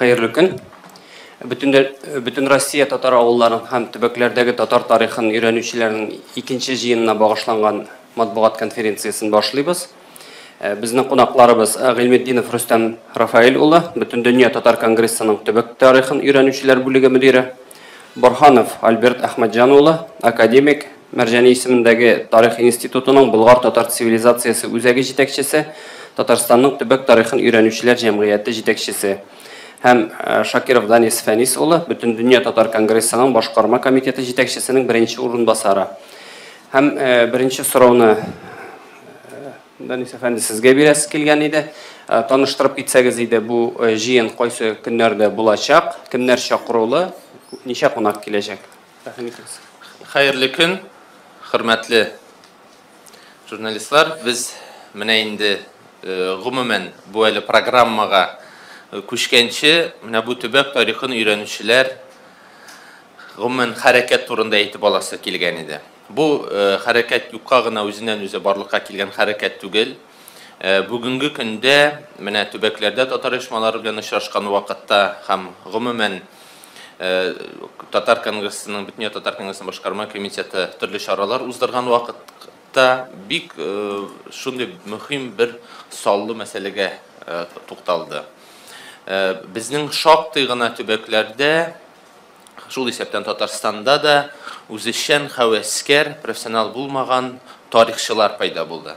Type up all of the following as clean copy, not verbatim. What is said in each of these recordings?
Хәерле көн. Бөтен Россия татар авылларын һәм төбәкләрдәге татар тарихын өйрәнүчеләрнең икенче җыенына багышланган матбугат конференциясен башлыйбыз. Безнең кунакларыбыз Гыйльметдинов Рөстәм Рафаэль улы, Бөтендөнья татар конгрессының төбәк тарихын өйрәнүчеләр бүлеге мөдире, Борһанов Альберт Әхмәтҗан улы, академик, Мәрҗани исемендәге Тарих институтының Болгар-татар цивилизациясе үзәге җитәкчесе, Татарстанның төбәк тарихын өйрәнүчеләр җәмгыяте җитәкчесе һәм Шакиров Данис Фәнис улы, Бөтендөнья татар конгрессының башкарма комитеты җитәкчесенең беренче урынбасары. Һәм беренче сорауны Данис әфәнде сезгә бирәсе килгән иде. Таныштырып китсәгез иде, бу җыен кайсы көннәрдә булачак, кемнәр чакырулы, ничә кунак киләчәк? Рәхим итегез. Хәерле көн, хөрмәтле журналистлар. Без менә инде гомумән бу әле программага күчкәнче, менә бу төбәк тарихын өйрәнүчеләр гомумән хәрәкәт турында әйтеп аласы килгән иде. Бу хәрәкәт юкка гына үзеннән үзе барлыкка килгән хәрәкәт түгел. Бүгенге көндә менә төбәкләрдә татар оешмалары белән очрашкан вакытта һәм гомумән Татар конгрессының, Бөтендөнья татар конгрессының башкарма комитеты төрле чаралар уздырган вакытта бик шундый мөһим бер саллы мәсьәләгә тукталды. Безнең шактый гына төбәкләрдә, шул исәптән Татарстанда да, үзешчән, хәвәскәр, профессионал булмаган тарихчылар пайда булды.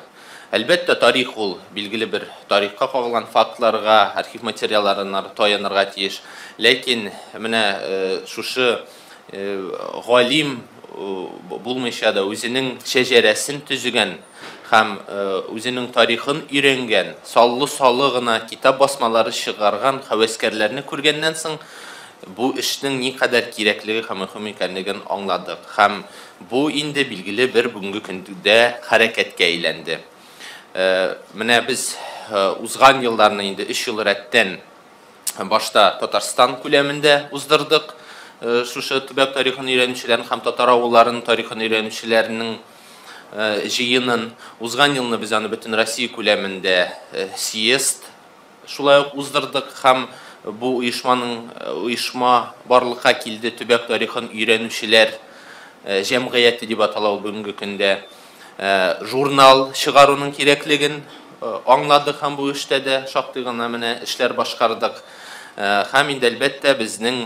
Әлбәттә, тарих ул билгеле бер тарихка кагылган фактларга, архив материалларына таянырга тиеш. Ләкин менә шушы галим булмыйча да үзенең шәҗәрәсен төзегән һәм үзенең тарихын өйрәнгән, саллы-салы гына китап басмалары чыгарган хәвәскәрләрне күргәннән соң, бу эшнең никадәр кирәклеге һәм мөһим икәнлеген аңладык. Һәм бу инде билгеле бер бүгенге көндә хәрәкәткә әйләнде. Менә без узган елларны инде 3 ел рәттән башта Татарстан күләмендә уздырдык. Шушы төбәк тарихын өйрәнүчеләрнең һәм татар авылларының тарихын өйрәнүчеләрнең җыенын. Узган елны без аны бөтен Россия күләмендә съезд шулай ук уздырдык һәм бу оешманың оешма барлыкка килде, төбәк тарихын өйрәнүчеләр җәмгыяте дип атала ул бүгенге көндә. Журнал чыгаруның кирәклеген аңладык һәм бу эштә дә шактый гына менә эшләр башкардык. Һәм инде әлбәттә безнең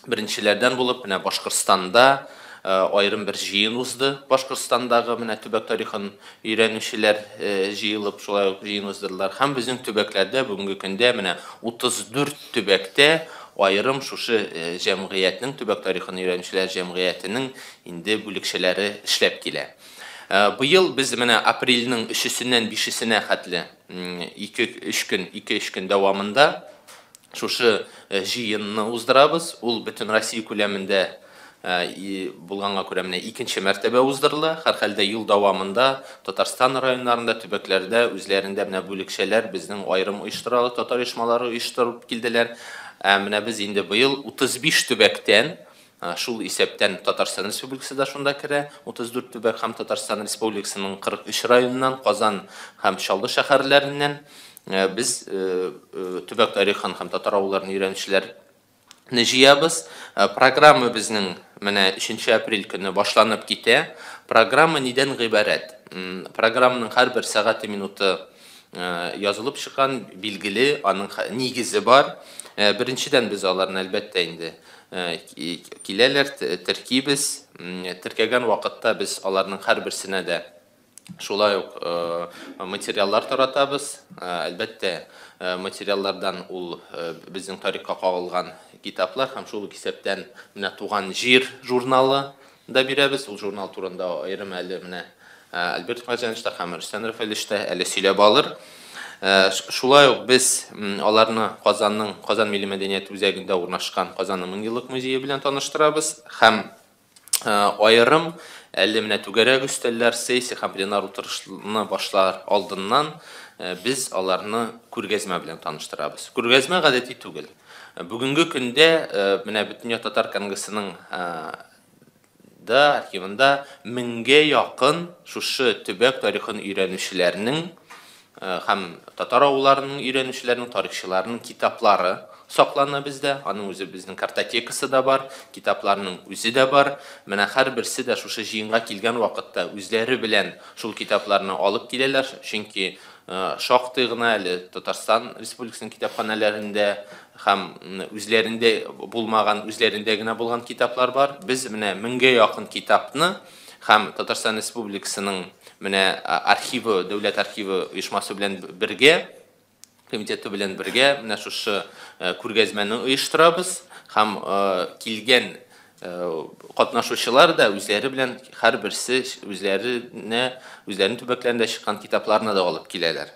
беренчеләрдән булып менә Башкортстанда аерым бер җыен узды. Башкортстандагы менә төбәк тарихын өйрәнүчеләр җыелып шулай ук җыен уздырдылар. Һәм безнең төбәкләрдә бүгенге көндә менә 34 төбәктә аерым шушы җәмгыятьнең, төбәк тарихын өйрәнүчеләр җәмгыятенең инде бүлекчәләре эшләп килә. Быел без менә апрельнең 3-сеннән 5-сенә хәтле 2-3 көн дәвамында шушы җыенны уздырабыз. Ул бөтен Россия күләмендә булганга күрә менә икенче мәртәбә уздырыла. Һәрхәлдә ел дәвамында Татарстан районнарында, төбәкләрдә үзләрендә менә бүлекчәләр безнең аерым оештыралар, татар оешмалары оештырып килделәр. Менә без инде быел 35 төбәктән, шул исәптән Татарстан Республикасы да шунда керә, 34 төбәк һәм Татарстан Республикасының 43 районыннан, Казан һәм Чаллы шәһәрләреннән без төбәк тарихын һәм татар авылларын өйрәнүчеләрне җыябыз. Программа безнең менә 3 апрель көне башланып китә. Программа нидән гыйбарәт? Программаның һәрбер сәгате, минуты язылып чыккан, билгеле, аның нигезе бар. Беренчедән без аларны әлбәттә инде киләләр, теркибез. Теркәгән вакытта без аларның һәрберсенә дә шулай ук материаллар таратабыз. Әлбәттә, материаллардан ул безнең тарихка кагылган китаплар һәм шул ук исәптән менә Туган җир журналы да бирәбез. Ул журнал турында аерым әле менә Альберт Хәмәтҗанович та һәм Рөстәм Рафаэлевич та әле сөйләп алыр. Шулай ук без аларны Казанның Казан милли мәдәният үзәгендә урнашкан Казанның меңьеллык музее белән таныштырабыз һәм аерым әле менә түгәрәк өстәлләр, сессия һәм пленар утырышны башлар алдыннан без аларны күргәзмә белән таныштырабыз. Күргәзмә гадәти түгел. Бүгенге көндә менә Бөтендөнья татар конгрессының да архивында 1000гә якын шушы төбәк тарихын өйрәнүчеләрнең Һәм татар авылларының өйрәнүчеләренең, тарихчыларының китаплары саклана бездә. Аның үзе безнең картотекасы да бар, китапларның үзе дә бар. Менә һәрберсе дә шушы җыенга килгән вакытта үзләре белән шул китапларны алып киләләр, чөнки шактый гына әле Татарстан Республикасының китапханәләрендә һәм үзләрендә булмаган, үзләрендә генә булган китаплар бар. Без менә 1000гә якын китапны һәм Татарстан Республикасының менә архивы, дәүләт архивы оешмасы белән бергә, комитеты белән бергә менә шушы күргәзмәне оештырабыз һәм килгән катнашучылар да үзләре белән һәрберсе үзләренә, үзләренең төбәкләрендә чыккан китапларны да алып киләләр.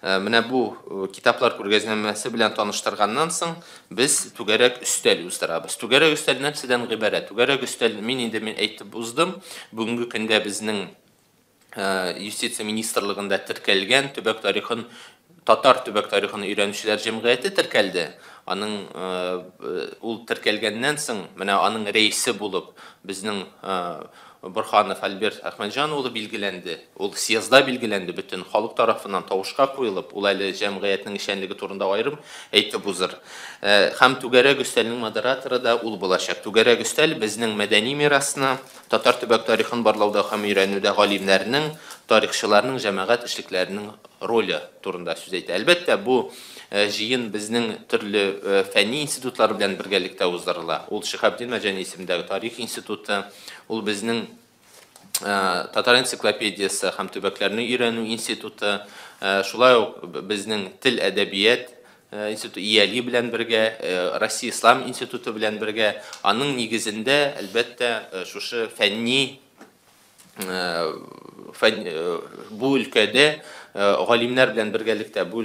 Менә бу китаплар күргәзмәсе белән таныштырганнан соң без түгәрәк өстәл уздырабыз. Түгәрәк өстәл нәрсәдән гыйбарәт? Түгәрәк өстәл мин инде мин әйтеп уздым. Бүгенге көндә безнең юстиция министрлыгында теркәлгән төбәк тарихын, татар төбәк тарихын өйрәнүчеләр җәмгыяте теркәлде. Аның ул теркәлгәннән соң менә аның рәисе булып безнең Бурханов Альберт Әхмәтҗан улы билгеләнде. Ул съездда билгеләнде, бөтен халык тарафыннан тавышка куелып, ул әле җәмгыятьнең эшчәнлеге турында аерым әйтеп узыр. Һәм түгәрәк өстәлнең модераторы да ул булачак. Түгәрәк өстәл безнең мәдәни мирасны, татар төбәк тарихын барлауда һәм өйрәнүдә галимнәрнең, тарихчыларның, җәмәгать эшлекләренең роле турында сүз әйтә. Әлбәттә, бу җыен безнең төрле фәнни институтлар белән бергәлектә уздырыла. Ул Шиһабетдин Мәрҗани исемендәге тарих институты, ул безнең Татар энциклопедиясе һәм төбәкләрне өйрәнү институты, шулай ук безнең тел әдәбият институты ИЯЛИ белән бергә, Россия Ислам институты белән бергә. Аның нигезендә, әлбәттә, шушы фәнни бу өлкәдә галимнәр белән бергәлектә бу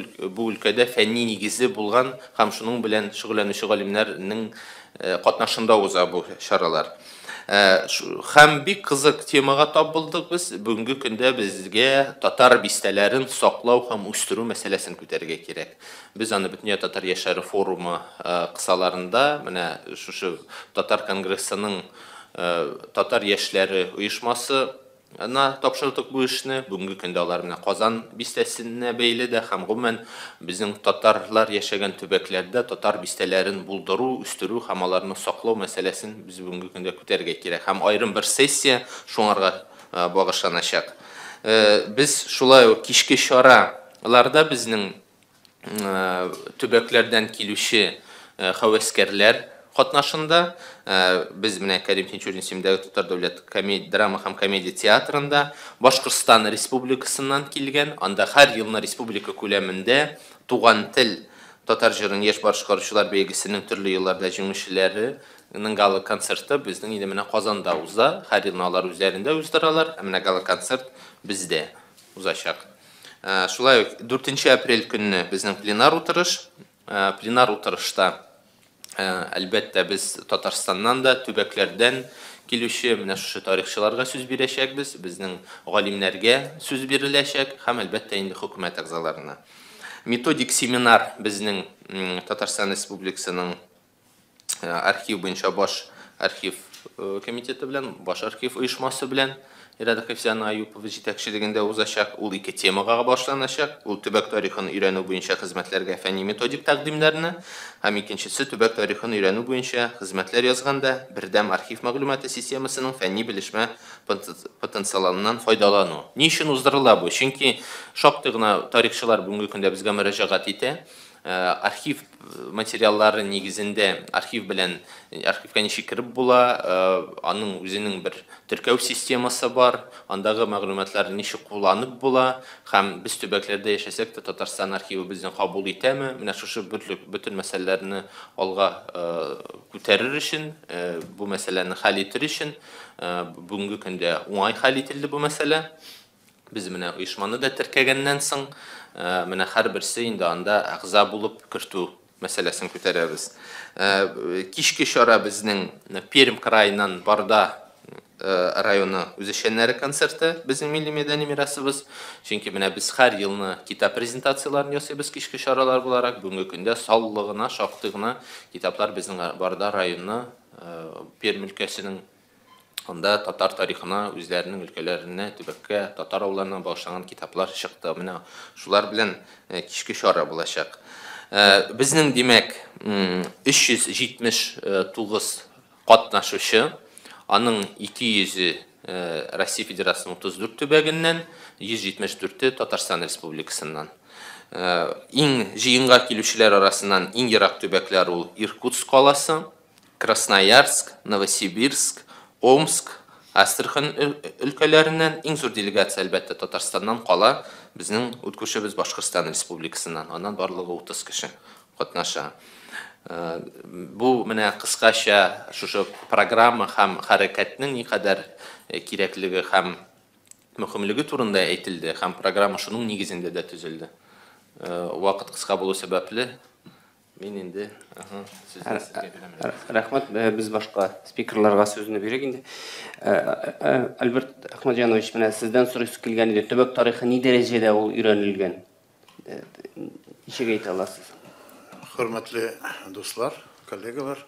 өлкәдә фәнни нигезе булган һәм шуның белән шөгыльләнүче галимнәрнең катнашында уза бу чаралар. Һәм бик кызык темага тап булдык без. Бүгенге көндә безгә татар бистәләрен саклау һәм үстерү мәсьәләсен күтәрергә кирәк. Без аны Бөтендөнья татар яшьләре форумы кысаларында менә шушы татар конгрессының татар яшьләре оешмасына тапшырдык бу эшне. Бүгенге көндә алар менә Казан бистәсенә бәйле дә һәм гомумән безнең татарлар яшәгән төбәкләрдә татар бистәләрен булдыру, үстерү һәм аларны саклау мәсьәләсен без бүгенге көндә күтәрергә кирәк. Һәм аерым бер сессия шуңарга багышланачак. Без шулай ук кичке чараларда безнең төбәкләрдән килүче һәвәскәрләр катнашында без менә Кәрим Тинчурин исемендәге Татар дәүләт драма һәм комедия театрында Башкортстан Республикасыннан килгән, анда һәр елны республика күләмендә Туган тел татар җырын яшь башкаручылар бәйгесенең төрле елларда җиңүчеләренең гала концерты безнең инде менә Казанда уза. Һәр елны алар үзләрендә уздыралар, ә менә гала концерт бездә узачак. Шулай ук 4 апрель көнне безнең пленар утырыш. Пленар утырышта әлбәттә без Татарстаннан да, төбәкләрдән килүче менә шушы тарихчыларга сүз бирәчәкбез, безнең галимнәргә сүз биреләчәк һәм әлбәттә инде хөкүмәт әгъзаларына. Методик семинар безнең Татарстан Республикасының архив буенча баш архив комитеты белән, баш архив оешмасы белән Ирада Хәфизяна Аюпова җитәкчелегендә узачак. Ул ике темага башланачак. Ул төбәк тарихын өйрәнү буенча хезмәтләргә фәнни методик тәкъдимнәрне һәм икенчесе төбәк тарихын өйрәнү буенча хезмәтләр язганда бердәм архив мәгълүматы системасының фәнни белешмә потенциалыннан файдалану. Ни өчен уздырыла бу? Чөнки шактый гына тарихчылар бүгенге көндә безгә мөрәҗәгать итә. Архив материаллары нигезендә архив белән архивка ничек кереп була, аның үзенең бер теркәү системасы бар, андагы мәгълүматларны ничек кулланып була һәм без төбәкләрдә яшәсәк тә Татарстан архивы безне кабул итәме? Менә шушы бөтен мәсьәләләрне алга күтәрер өчен, бу мәсьәләне хәл итер өчен бүгенге көндә уңай хәл ителде бу мәсьәлә. Без менә оешманы да теркәгәннән соң, менә һәрберсе инде анда әгъза булып кертү мәсьәләсен күтәрәбез. Кичке чара безнең Пермь краеннан Барда районы үзешчәннәре концерты, безнең милли мәдәни мирасыбыз. Чөнки менә без һәр елны китап презентацияләрен ясыйбыз кичке чаралар буларак. Бүгенге көндә саллы гына, шактый гына китаплар безнең Барда районы, Пермь өлкәсенең Анда татар тарихына, үзләренең өлкәләренә, төбәккә, татар авылларына багышланган китаплар чыкты. Менә шулар белән кичке чара булачак. Безнең, димәк, 379 катнашучы, аның 200-е Россия Федерациясенең 34 төбәгеннән, 174-е Татарстан Республикасыннан. Иң җыенга килүчеләр арасыннан иң ерак төбәкләр ул Иркутск каласы, Красноярск, Новосибирск, Омск, Астрахань өлкәләреннән. Иң зур делегация, әлбәттә, Татарстаннан кала, безнең ут күршебез Башкортстан Республикасыннан. Аннан барлыгы 30 кеше катнаша. Бу менә кыскача шушы программа һәм хәрәкәтнең никадәр кирәклеге һәм мөһимлеге турында әйтелде, һәм программа шуның нигезендә дә төзелде. Вакыт кыска булу сәбәпле, мин инде сүзне сезгә бирәм. Рәхмәт, без башка спикерларга сүзне бирик инде. Альберт Әхмәтҗанович, менә сездән сорыйсы килгән иде, төбәк тарихы ни дәрәҗәдә ул өйрәнелгән? Ничек әйтә аласыз? Хөрмәтле дуслар, коллегалар,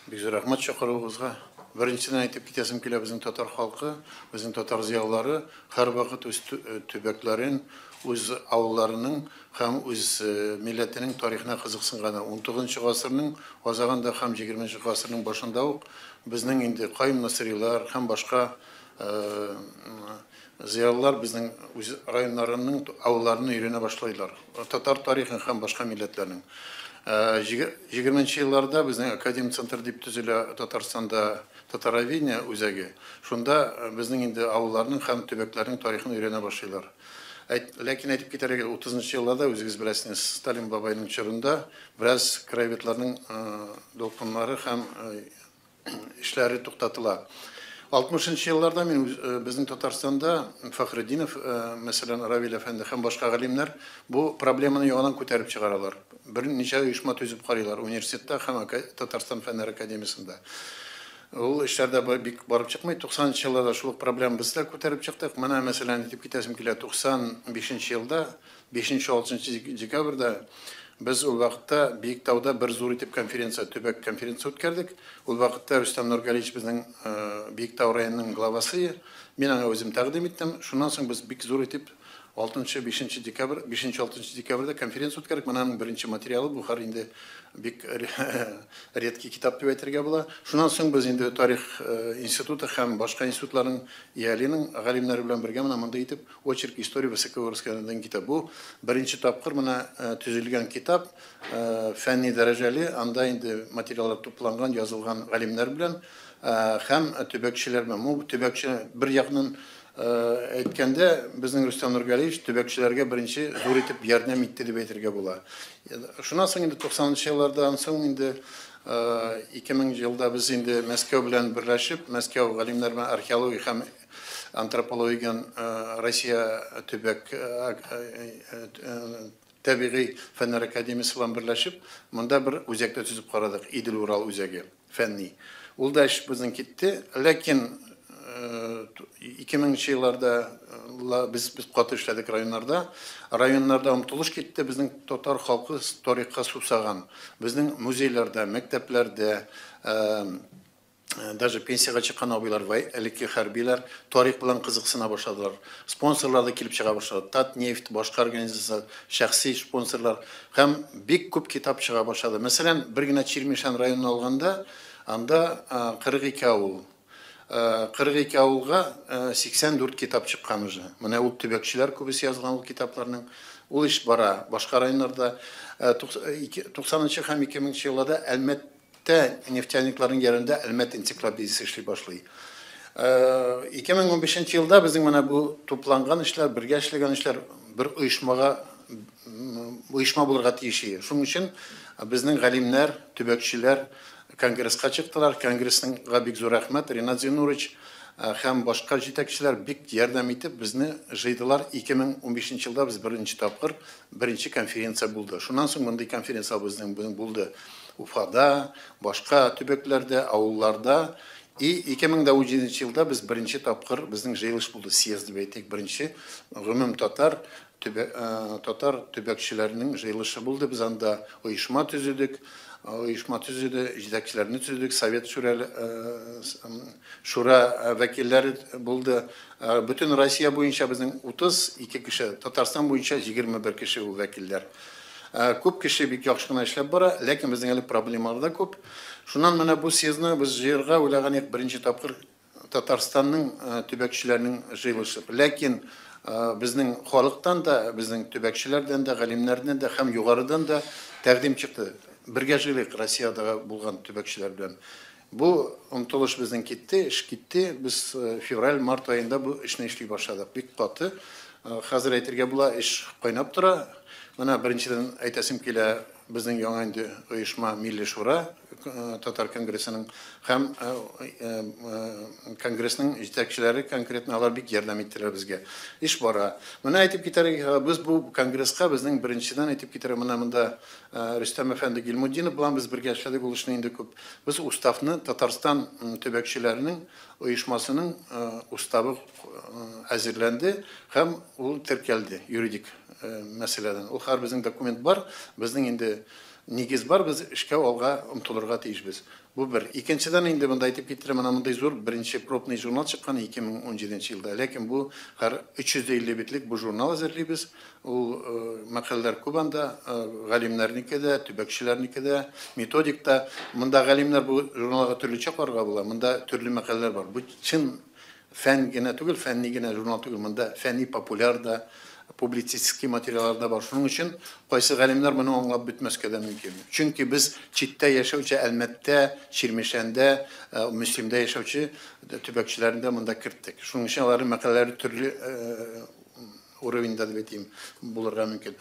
бик зур рәхмәт чакыруыгызга. Беренчедән әйтеп китәсем килә, безнең татар халкы, безнең татар зыялылары һәрвакыт үз төбәкләрен, үз авылларының һәм үз милләтенең тарихына кызыксынган. 19 гасырның азагында һәм 20 гасырның башында ук безнең инде Каюм Насыйрилар һәм башка зыялылар безнең үз районнарының авылларын өйрәнә башлыйлар. Татар тарихын һәм башка милләтләрнең. 20 елларда безнең академик центр дип төзелә Татарстанда Татароведение үзәге. Шунда безнең инде авылларның һәм төбәкләрнең тарихын өйрәнә башлыйлар. Ләкин әйтеп китәргә, 30 елларда, үзегез беләсез, Сталин бабайның чорында бераз краеведларның дулкыннары һәм эшләре туктатыла. 60 елларда мин безнең Татарстанда Фәхретдинов, мәсәлән, Равил әфәнде һәм башка галимнәр бу проблеманы яңадан күтәреп чыгаралар. Берничә оешма төзеп карыйлар университетта һәм Татарстан Фәннәр академиясендә. Ул эшләрдә бик барып чыкмый. 90 елларда шул ук проблема без дә күтәреп чыктык. Менә, мәсәлән, әйтеп китәсем килә, 95 елда, 5-6 декабрьдә без ул вакытта Биектауда бер зур итеп конференция, төбәк конференция үткәрдек. Ул вакытта Рөстәм Нургалиевич безнең Биектау районының главасы, мин аңа үзем тәкъдим иттем. Шуннан соң без бик зур итеп 6-5 декабрь, 5-6 декабрьдә конференция үткәрдек. Менә аның беренче материалы бу, хәр инде бик редкий китап дип әйтергә була. Шуннан соң без инде тарих институты һәм башка институтларның, ИАЛИның галимнәре белән бергә менә монда итеп Очерк истории высокогорской дигән китап. Бу беренче тапкыр менә төзелгән китап, фәнни дәрәҗәле, анда инде материаллар тупланган, язылган галимнәр белән һәм төбәкчеләр белән. Бу төбәкче бер якның әйткәндә, безнең Рөстәм Нургалиевич төбәкчеләргә беренче зур итеп ярдәм итте дип әйтергә була. Шуннан соң инде 90 еллардан соң инде 2000 елда без инде Мәскәү белән берләшеп, Мәскәү галимнәр белән археология һәм антропология Россия төбәк табигый фәннәр академиясе белән берләшеп, монда бер үзәктә төзеп карадык, Идел-Урал үзәге фәнни. Ул да эш безнең китте, ләкин 2000 елларда без каты эшләдек районнарда. Районнарда омтылыш китте, безнең татар халкы тарихка сусаган. Безнең музейларда, мәктәпләрдә, даже пенсияга чыккан абыйлар, элекке хәрбиләр тарих белән кызыксына башладылар. Спонсорлар да килеп чыга башлады. Татнефть, башка организацияләр, шәхси спонсорлар һәм бик күп китап чыга башлады. Мәсәлән, бер генә Чирмешән районын алганда, анда 42 авыл. 42 авылга 84 китап чыккан уже. Менә ул төбәкчеләр күбесе язган ул китапларның. Ул эш бара башка районнарда. 90 һәм 2000 елларда Әлмәттә нефтяникларның ярында Әлмәт энциклопедиясе эшли башлый. 2015 елда безнең менә бу тупланган эшләр, бергә эшләгән эшләр бер оешмага, оешма булырга тиеш иде. Шуның өчен безнең галимнәр, төбәкчеләр конгресска чыктылар. Конгрессның бик зур рәхмәт, Ринат Зинурович һәм башка җитәкчеләр бик ярдәм итеп безне җыйдылар. 2015 елда без беренче тапкыр беренче конференция булды. Шуннан соң мондый конференция безнең булды Уфада, башка төбәкләрдә, авылларда. И 2017 елда без беренче тапкыр безнең җыелыш булды, съезд дип әйтик, беренче гомум татар татар төбәкчеләренең җыелышы булды. Без анда оешма төзедек, җитәкчеләрне төзедек, Совет шура вәкилләре булды. Бөтен Россия буенча безнең 32 кеше, Татарстан буенча 21 кеше ул вәкилләр. Күп кеше бик яхшы гына эшләп бара, ләкин безнең әле проблемалар да күп. Шуннан менә бу съездны без җыярга уйлаган идек беренче тапкыр Татарстанның төбәкчеләренең җыелышы. Ләкин безнең халыктан да, безнең төбәкчеләрдән дә, галимнәрдән дә һәм югарыдан да тәкъдим чыкты. Бергә җыелыйк Россиядә булган төбәкчеләр белән. Бу омтылыш безнең китте, эш китте. Без февраль-март аенда бу эшне эшли башладык. Бик каты. Хәзер әйтергә була, эш кайнап тора. Менә беренчедән әйтәсем килә, безнең яңа инде оешма Милли Шура Татар конгрессының һәм конгрессның җитәкчеләре конкретно алар бик ярдәм иттеләр безгә. Эш бара. Менә әйтеп китәргә, без бу конгресска безнең беренчедән әйтеп китәргә, менә монда Рөстәм әфәнде Гилмутдинов белән без бергә эшләдек ул эшне инде күп. Без уставны Татарстан төбәкчеләренең оешмасының уставы әзерләнде һәм ул теркәлде юридик мәсьәләдән. Ул һәр безнең документ бар, безнең инде нигез бар, без эшкә алга омтылырга тиешбез. Бу бер. Икенчедән инде монда әйтеп китерәм, менә мондай зур беренче пробный журнал чыккан 2017 елда. Ләкин бу һәр 350 битлек бу журнал әзерлибез. Ул мәкаләләр күп анда, галимнәрнеке дә, төбәкчеләрнеке дә, методик та. Монда галимнәр бу журналга төрлечә карарга була. Монда төрле мәкаләләр бар. Бу чын фән генә түгел, фәнни генә журнал түгел. Монда фәнни популяр да, публицистический материаллар да бар. Шуның өчен кайсы галимнәр моны аңлап бетмәскә дә мөмкин. Чөнки без читтә яшәүче, Әлмәттә, Чирмешәндә, Мөслимдә яшәүче төбәкчеләрне дә монда керттек. Шуның өчен аларның мәкаләләре төрле уровеньда дип әйтим, булырга мөмкин.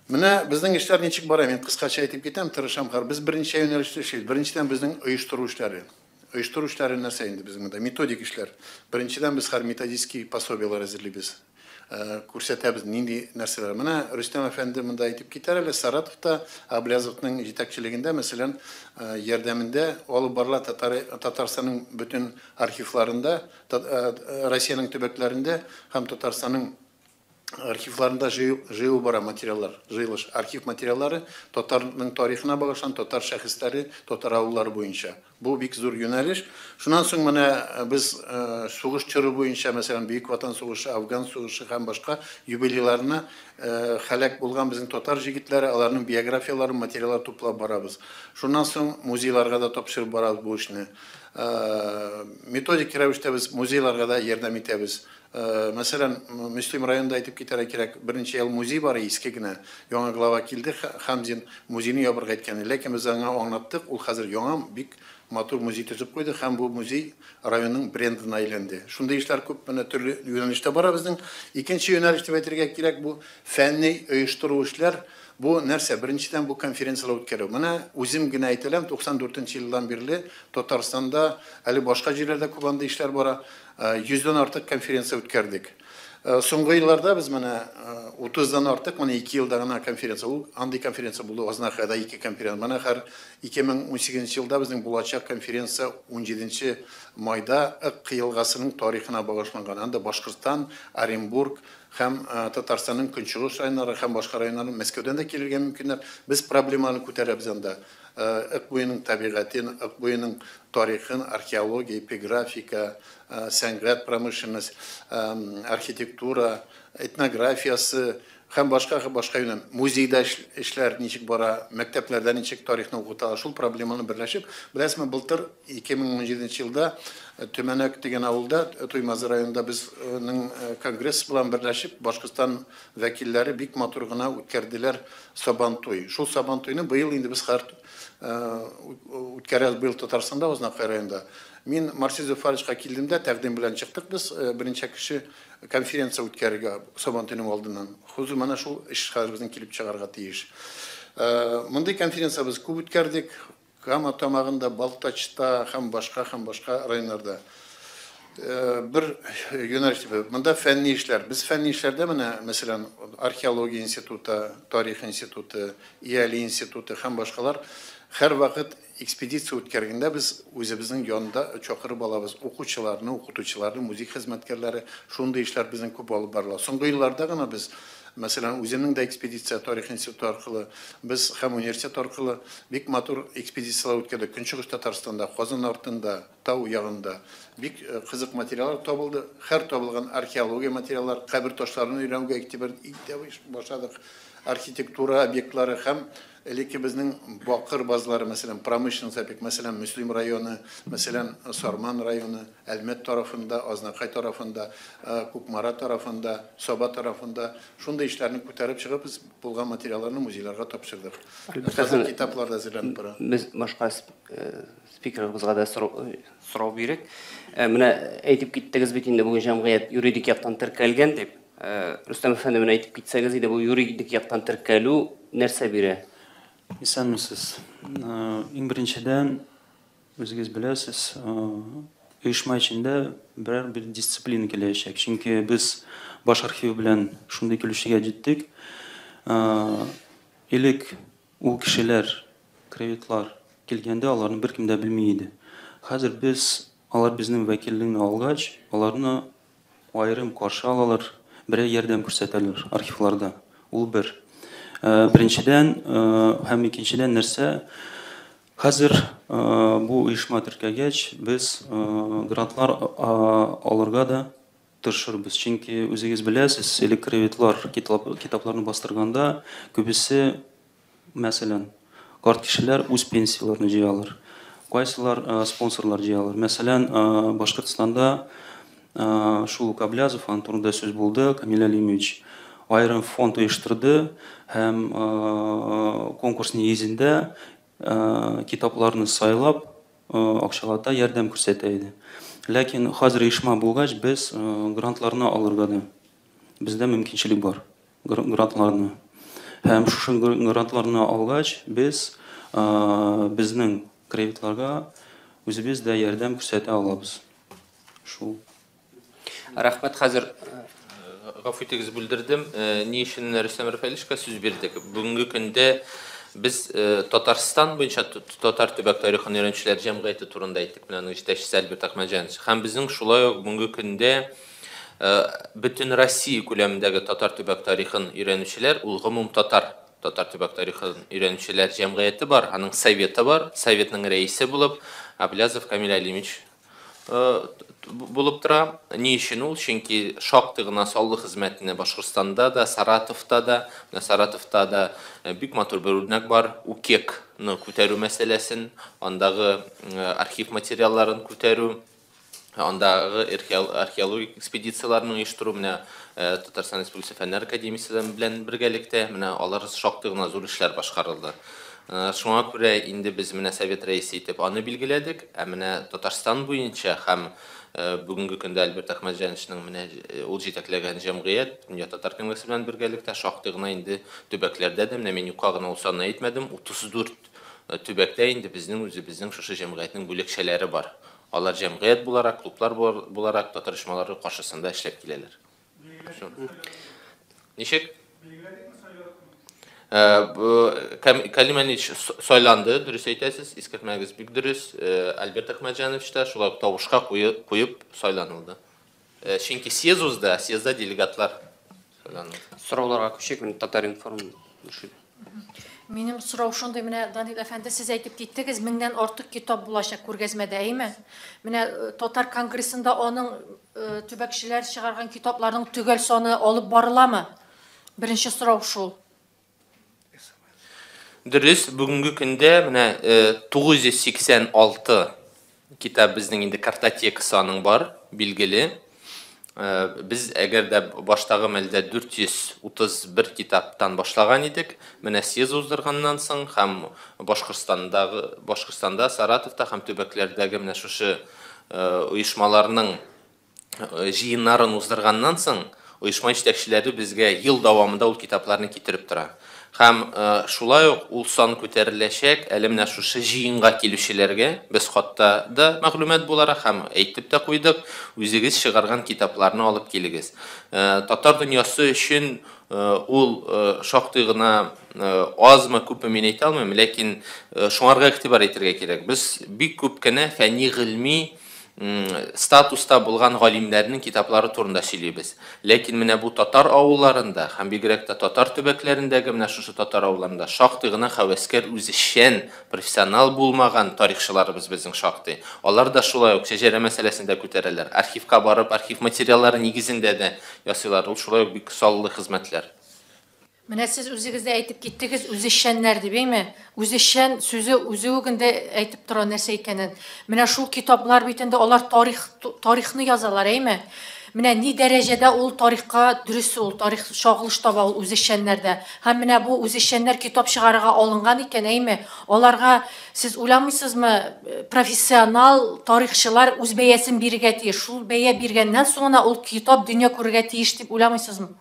Менә безнең эшләр ничек бара, мин кыскача әйтеп китәм, тырышам. Без берничә юнәлештә эшлибез. Беренчедән безнең оештыру эшләре. Оештыру эшләре нәрсә инде безнең монда? Методик эшләр. Беренчедән без һәр методический пособиелар әзерлибез. Күрсәтәбез нинди нәрсәләр. Менә Рөстәм әфәнде монда әйтеп китәр әле, Саратовта Аблязовның җитәкчелегендә, мәсәлән, ярдәмендә алып барыла Татарстанның бөтен архивларында, Россиянең төбәкләрендә һәм Татарстанның архивларында җыю бара материаллар, җыелыш архив материаллары татарның тарихына багышланган, татар шәхесләре, татар авыллары буенча. Бу бик зур юнәлеш. Шуннан соң менә без сугыш чоры буенча, мәсәлән, Бөек Ватан сугышы, Афган сугышы һәм башка юбилейларына һәлак булган безнең татар җегетләре, аларның биографияларын, материаллар туплап барабыз. Шуннан соң музейларга да тапшырып барабыз бу эшне. Методик рәвештә без музейларга да ярдәм итәбез. Мәсәлән, Мөслим районында әйтеп китәргә кирәк, берничә ел музей бар, иске генә. Яңа глава килде, Хамзин музейны ябырга әйткән. Ләкин без аңа аңлаттык, ул хәзер яңа бик матур музей төзеп куйды һәм бу музей районның брендына әйләнде. Шундый эшләр күп, менә төрле юнәлештә бара безнең. Икенче юнәлеш дип әйтергә кирәк, бу фәнни оештыру эшләр. Бу нәрсә? Беренчедән бу конференцияләр үткәрү. Менә үзем генә әйтәләм, 94 елдан бирле Татарстанда, әле башка җирләрдә күп андый эшләр бара. 100дән артык конференция үткәрдек. Соңгы елларда без менә 30дан артык, менә 2 елда гына конференция, ул андый конференция булды, Азнакайда 2 конференция. Менә һәр 2018 елда безнең булачак конференция 17 майда Ык елгасының тарихына багышланган. Анда Башкортстан, Оренбург һәм Татарстанның көнчыгыш районнары һәм башка районнары, Мәскәүдән дә килергә мөмкиннәр. Без проблеманы күтәрәбез анда. Ык буеның табигатен, Ык буеның тарихын, археология, эпиграфика, сәнгать, промышленность, архитектура, этнографиясы һәм башка башка юнәлеш. Музейда эшләр ничек бара, мәктәпләрдә ничек тарихны укыталар, шул проблеманы берләшеп, беләсезме, былтыр 2017 елда Төмәнәк дигән авылда, Туймазы районында безнең конгресс белән берләшеп, Башкортстан вәкилләре бик матур гына үткәрделәр Сабантуй. Шул Сабантуйны быел инде без һәр үткәрәбез быел Татарстанда, Азнакай районында. Мин Марсил Зөфәровичка килдем дә, тәкъдим белән чыктык без, берничә кеше конференция үткәрергә Сабантуйның алдыннан. Хузур менә шул эш хәзер безнең килеп чыгарга тиеш. Мондый конференция без күп үткәрдек. Кама тамагында, Балтачта һәм башка һәм башка районнарда. Бер юнәлеш дип, монда фәнни эшләр. Без фәнни эшләрдә менә, мәсәлән, археология институты, тарих институты, ИАЛИ институты һәм башкалар һәр вакыт экспедиция үткәргәндә без үзебезнең янында чакырып алабыз укучыларны, укытучыларны, музей хезмәткәрләре. Шундый эшләр безнең күп алып барыла. Соңгы елларда гына без Мәсәлән, үземнең дә экспедиция тарих институты аркылы, без һәм университет аркылы бик матур экспедицияләр үткәрдек. Көнчыгыш Татарстанда, Казан артында, Тау ягында бик кызык материаллар табылды. Һәр табылган археология материаллар, кабер ташларын өйрәнүгә игътибар итә башладык. Архитектура объектлары һәм элекке безнең бакыр базлары, мәсәлән, промышленность объект, мәсәлән, Мөслим районы, мәсәлән, Сарман районы, Әлмәт тарафында, Азнакай тарафында, Кукмара тарафында, Саба тарафында шундый эшләрне күтәреп чыгып, без булган материалларны музейларга тапшырдык. Хәзер китаплар да әзерләнеп бара. Без башка спикерыбызга да сорау бирик. Менә әйтеп киттегез бит инде, бүген җәмгыять юридик яктан теркәлгән дип. Рөстәм әфәнде, менә әйтеп китсәгез иде, бу юридик яктан теркәлү нәрсә бирә? Исәнмесез. Иң беренчедән, үзегез беләсез, оешма эчендә берәр бер дисциплина киләчәк. Чөнки без баш архив белән шундый килешүгә җиттек. Элек ул кешеләр, краеведлар килгәндә аларны беркем дә белми иде. Хәзер без алар безнең вәкиллекне алгач, аларны аерым каршы алалар, берәр ярдәм күрсәтәләр архивларда. Ул бер. Беренчедән һәм икенчедән нәрсә? Хәзер бу оешма теркәгәч, без грантлар алырга да тырышырбыз. Чөнки үзегез беләсез, элек краеведлар китапларны бастырганда күбесе, мәсәлән, карт кешеләр үз пенсияләрен җыялар. Кайсылар спонсорлар җыялар. Мәсәлән, Башкортстанда шул ук Аблязов, аның турында сүз булды, Камил Алимович аерым фонд оештырды һәм конкурс нигезендә китапларны сайлап, акчалата ярдәм күрсәтә иде. Ләкин хәзер оешма булгач, без грантларны алырга да бездә мөмкинчелек бар. Грантларны. Һәм шушы грантларны алгач, без безнең краеведларга үзебез дә ярдәм күрсәтә алабыз. Шул. Рәхмәт, хәзер гафу итегез, бүлдердем. Ни өчен Рөстәм Рафаэлевичка сүз бирдек? Бүгенге көндә без Татарстан буенча татар төбәк тарихын өйрәнүчеләр җәмгыяте турында әйттек, менә аның җитәкчесе Альберт Әхмәтҗанович. Һәм безнең шулай ук бүгенге көндә бөтен Россия күләмендәге татар төбәк тарихын өйрәнүчеләр, ул гомум татар төбәк тарихын өйрәнүчеләр җәмгыяте бар, аның советы бар. Советның рәисе булып Аблязов Камил Алимович булып тора. Ни өчен ул? Чөнки шактый гына саллы хезмәтне Башкортстанда да, Саратовта да, менә Саратовта да бик матур бер үрнәк бар, УКЕКны күтәрү мәсьәләсен, андагы архив материалларын күтәрү, андагы археологик экспедицияләрне оештыру, менә Татарстан Республикасы Фәннәр академиясе белән бергәлектә, менә алар шактый гына зур эшләр башкарылды. Шуңа күрә инде без менә совет рәисе итеп аны билгеләдек, ә менә Татарстан буенча һәм бүгенге көндә Альберт Әхмәтҗановичның менә ул җитәкләгән җәмгыять, Дөнья татар конгрессы белән бергәлектә шактый гына инде төбәкләрдә дә, менә мин юкка гына ул санны әйтмәдем, 34 төбәктә инде безнең үзебезнең шушы җәмгыятьнең бүлекчәләре бар. Алар җәмгыять буларак, клублар буларак татар оешмалары каршысында эшләп киләләр. Ничек? Калим Алимович сайланды, дөрес әйтәсез, искәртмәгез бик дөрес. Альберт Әхмәтҗанович та шулай ук тавышка куеп сайланылды. Чөнки съезд узды, съездда делегатлар сайланды. Сорауларга күчик, менә Татар-информ. Минем сорау шундый, менә Данил әфәнде, сез әйтеп киттегез, 1000-нән артык китап булачак күргәзмәдә, әйме? Менә Татар конгрессында аның төбәкчеләр чыгарган китапларның төгәл саны алып барыламы? Беренче сорау шул. Дөрес, бүгенге көндә менә 986 китап безнең инде картотекасы аның бар, билгеле. Без әгәр дә баштагы мәлдә 431 китаптан башлаган идек, менә съезд уздырганнан соң һәм Башкортстанда, Саратовта һәм төбәкләрдәге менә шушы оешмаларның җыеннарын уздырганнан соң оешма җитәкчеләре безгә ел дәвамында ул китапларны китереп тора. Һәм шулай ук ул сан күтәреләчәк, әле менә шушы җыенга килүчеләргә без хатта да мәгълүмат буларак һәм әйтеп тә куйдык, үзегез чыгарган китапларны алып килегез. Татар дөньясы өчен ул шактый гына азмы күпме мин әйтә алмыйм, ләкин шуңарга игътибар итәргә кирәк. Без бик күп кенә фәнни, гыйльми Статуста булган галимнәрнең китаплары турында сөйлибез. Ләкин менә бу татар авылларында һәм бигрәк тә татар төбәкләрендәге менә шушы татар авылларында шактый гына һәвәскәр, үзешчән, профессионал булмаган тарихчыларыбыз безнең шактый. Алар да шулай ук шәҗәрә мәсьәләсен дә күтәрәләр. Архивка барып, архив материаллары нигезендә дә ясыйлар. Ул шулай ук бик саллы хезмәтләр. Менә сез үзегез дә әйтеп киттегез, үзешчәннәр дип, әйме? Үзешчән сүзе үзе үк инде әйтеп тора нәрсә икәнен. Менә шул китаплар бит инде алар тарих тарихны язалар, әйме? Менә ни дәрәҗәдә ул тарихка дөрес ул тарих чагылыш таба ул үзешчәннәрдә. Һәм менә бу үзешчәннәр китап чыгарырга алынган икән, әйме? Аларга сез уйламыйсызмы, профессионал тарихчылар үз бәясен бирергә тиеш. Шул бәя биргәннән соң гына ул китап дөнья күрергә тиеш дип уйламыйсызмы?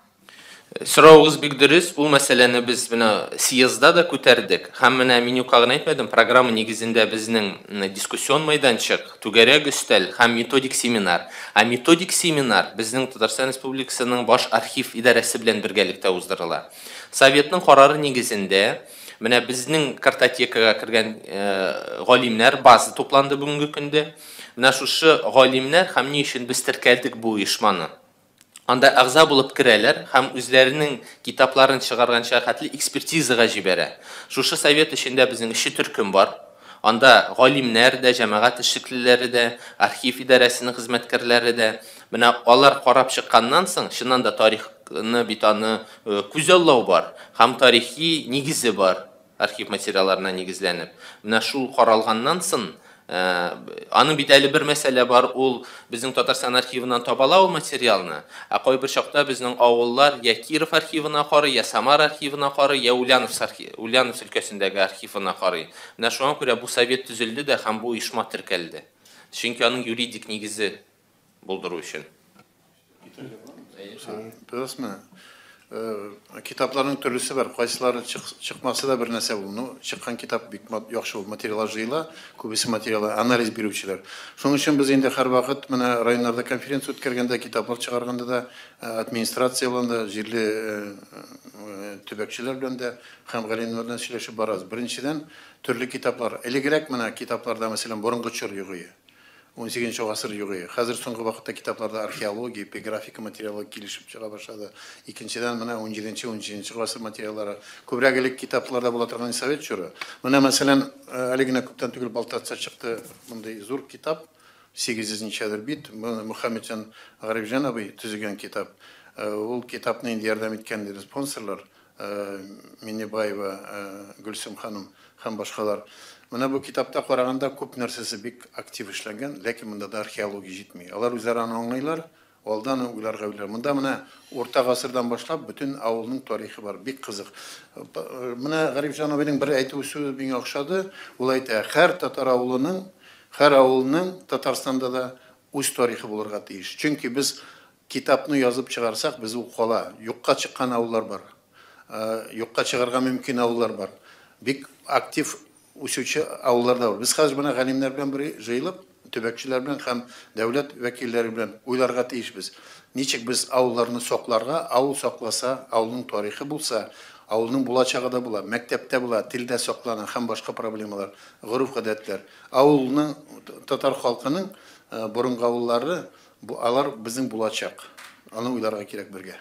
Соравыгыз бик дөрес. Ул мәсьәләне без менә съездда да күтәрдек. Һәм менә мин юкка гына әйтмәдем, программа нигезендә безнең дискуссион мәйданчык, түгәрәк өстәл һәм методик семинар. Ә методик семинар безнең Татарстан Республикасының баш архив идарәсе белән бергәлектә уздырыла. Советның карары нигезендә менә безнең картотекага кергән галимнәр база тупланды бүгенге көндә. Менә шушы галимнәр һәм ни өчен без теркәлдек бу оешманы? Анда әгъза булып керәләр һәм үзләренең китапларын чыгарганча хәтле экспертизага җибәрә. Шушы совет эчендә безнең эшче төркем бар. Анда галимнәр дә, җәмәгать эшлеклеләре дә, архив идарәсенең хезмәткәрләре дә. Менә алар карап чыкканнан соң, чыннан да тарихны бит аны күзаллау бар һәм тарихи нигезе бар, архив материалларына нигезләнеп. Менә шул каралганнан соң, аның бит әле бер мәсьәлә бар, ул безнең Татарстан архивыннан табала ул материалны, ә кайбер чакта безнең авыллар я Киров архивына карый, я Самара архивына карый, я Ульяновск өлкәсендәге архивына карый. Менә шуңа күрә бу совет төзелде дә һәм бу оешма теркәлде. Чөнки аның юридик нигезе булдыру өчен. Беләсезме, китапларның төрлесе бар. Кайсылары чыкмаса да бер нәрсә ул. Ну, чыккан китап бик яхшы ул. Материаллар җыела, күбесе материалы анализ бирүчеләр. Шуның өчен без инде һәрвакыт менә районнарда конференция үткәргәндә, китаплар чыгарганда да, администрация белән дә, җирле төбәкчеләр белән дә һәм галимнәр белән сөйләшеп барабыз. Беренчедән, төрле китаплар. Элегрәк менә китапларда, мәсәлән, борынгы чор югые. 18 гасыр югые. Хәзер соңгы вакытта китапларда археология, эпиграфика материалы килешеп чыга башлады. Икенчедән, менә 17-нче, 17 гасыр материаллары. Күбрәк элек китапларда була торган совет чоры. Менә, мәсәлән, әле генә күптән түгел Балтачта чыкты мондый зур китап, 800 ничәдер бит, Мөхәммәтҗан Гарифҗан абый төзегән китап. Ул китапны инде ярдәм иткән спонсорлар, Миннебаева Гөлсем ханым һәм башкалар. Менә бу китапта караганда күп нәрсәсе бик актив эшләнгән, ләкин монда да археология җитми. Алар үзләре аны аңлыйлар, алдан ук уйларга беләләр. Монда менә урта гасырдан башлап бөтен авылның тарихы бар, бик кызык. Менә Гарифҗан абыйның бер әйтүе сүзе миңа охшады. Ул әйтә, һәр татар авылының, һәр авылның Татарстанда да үз тарихы булырга тиеш. Чөнки без китапны язып чыгарсак, без ул кала. Юкка чыккан авыллар бар. Юкка чыгарга мөмкин авыллар бар. Бик актив үсүче авыллар да бар. Без хәзер менә галимнәр белән бер җыелып, төбәкчеләр белән һәм дәүләт вәкилләре белән уйларга тиешбез. Ничек без авылларны сакларга, авыл сакласа, авылның тарихы булса, авылның булачагы да була, мәктәптә була, телдә саклана һәм башка проблемалар, гореф-гадәтләр. Авылның, татар халкының борынгы авыллары, алар безнең булачак. Аны уйларга кирәк бергә.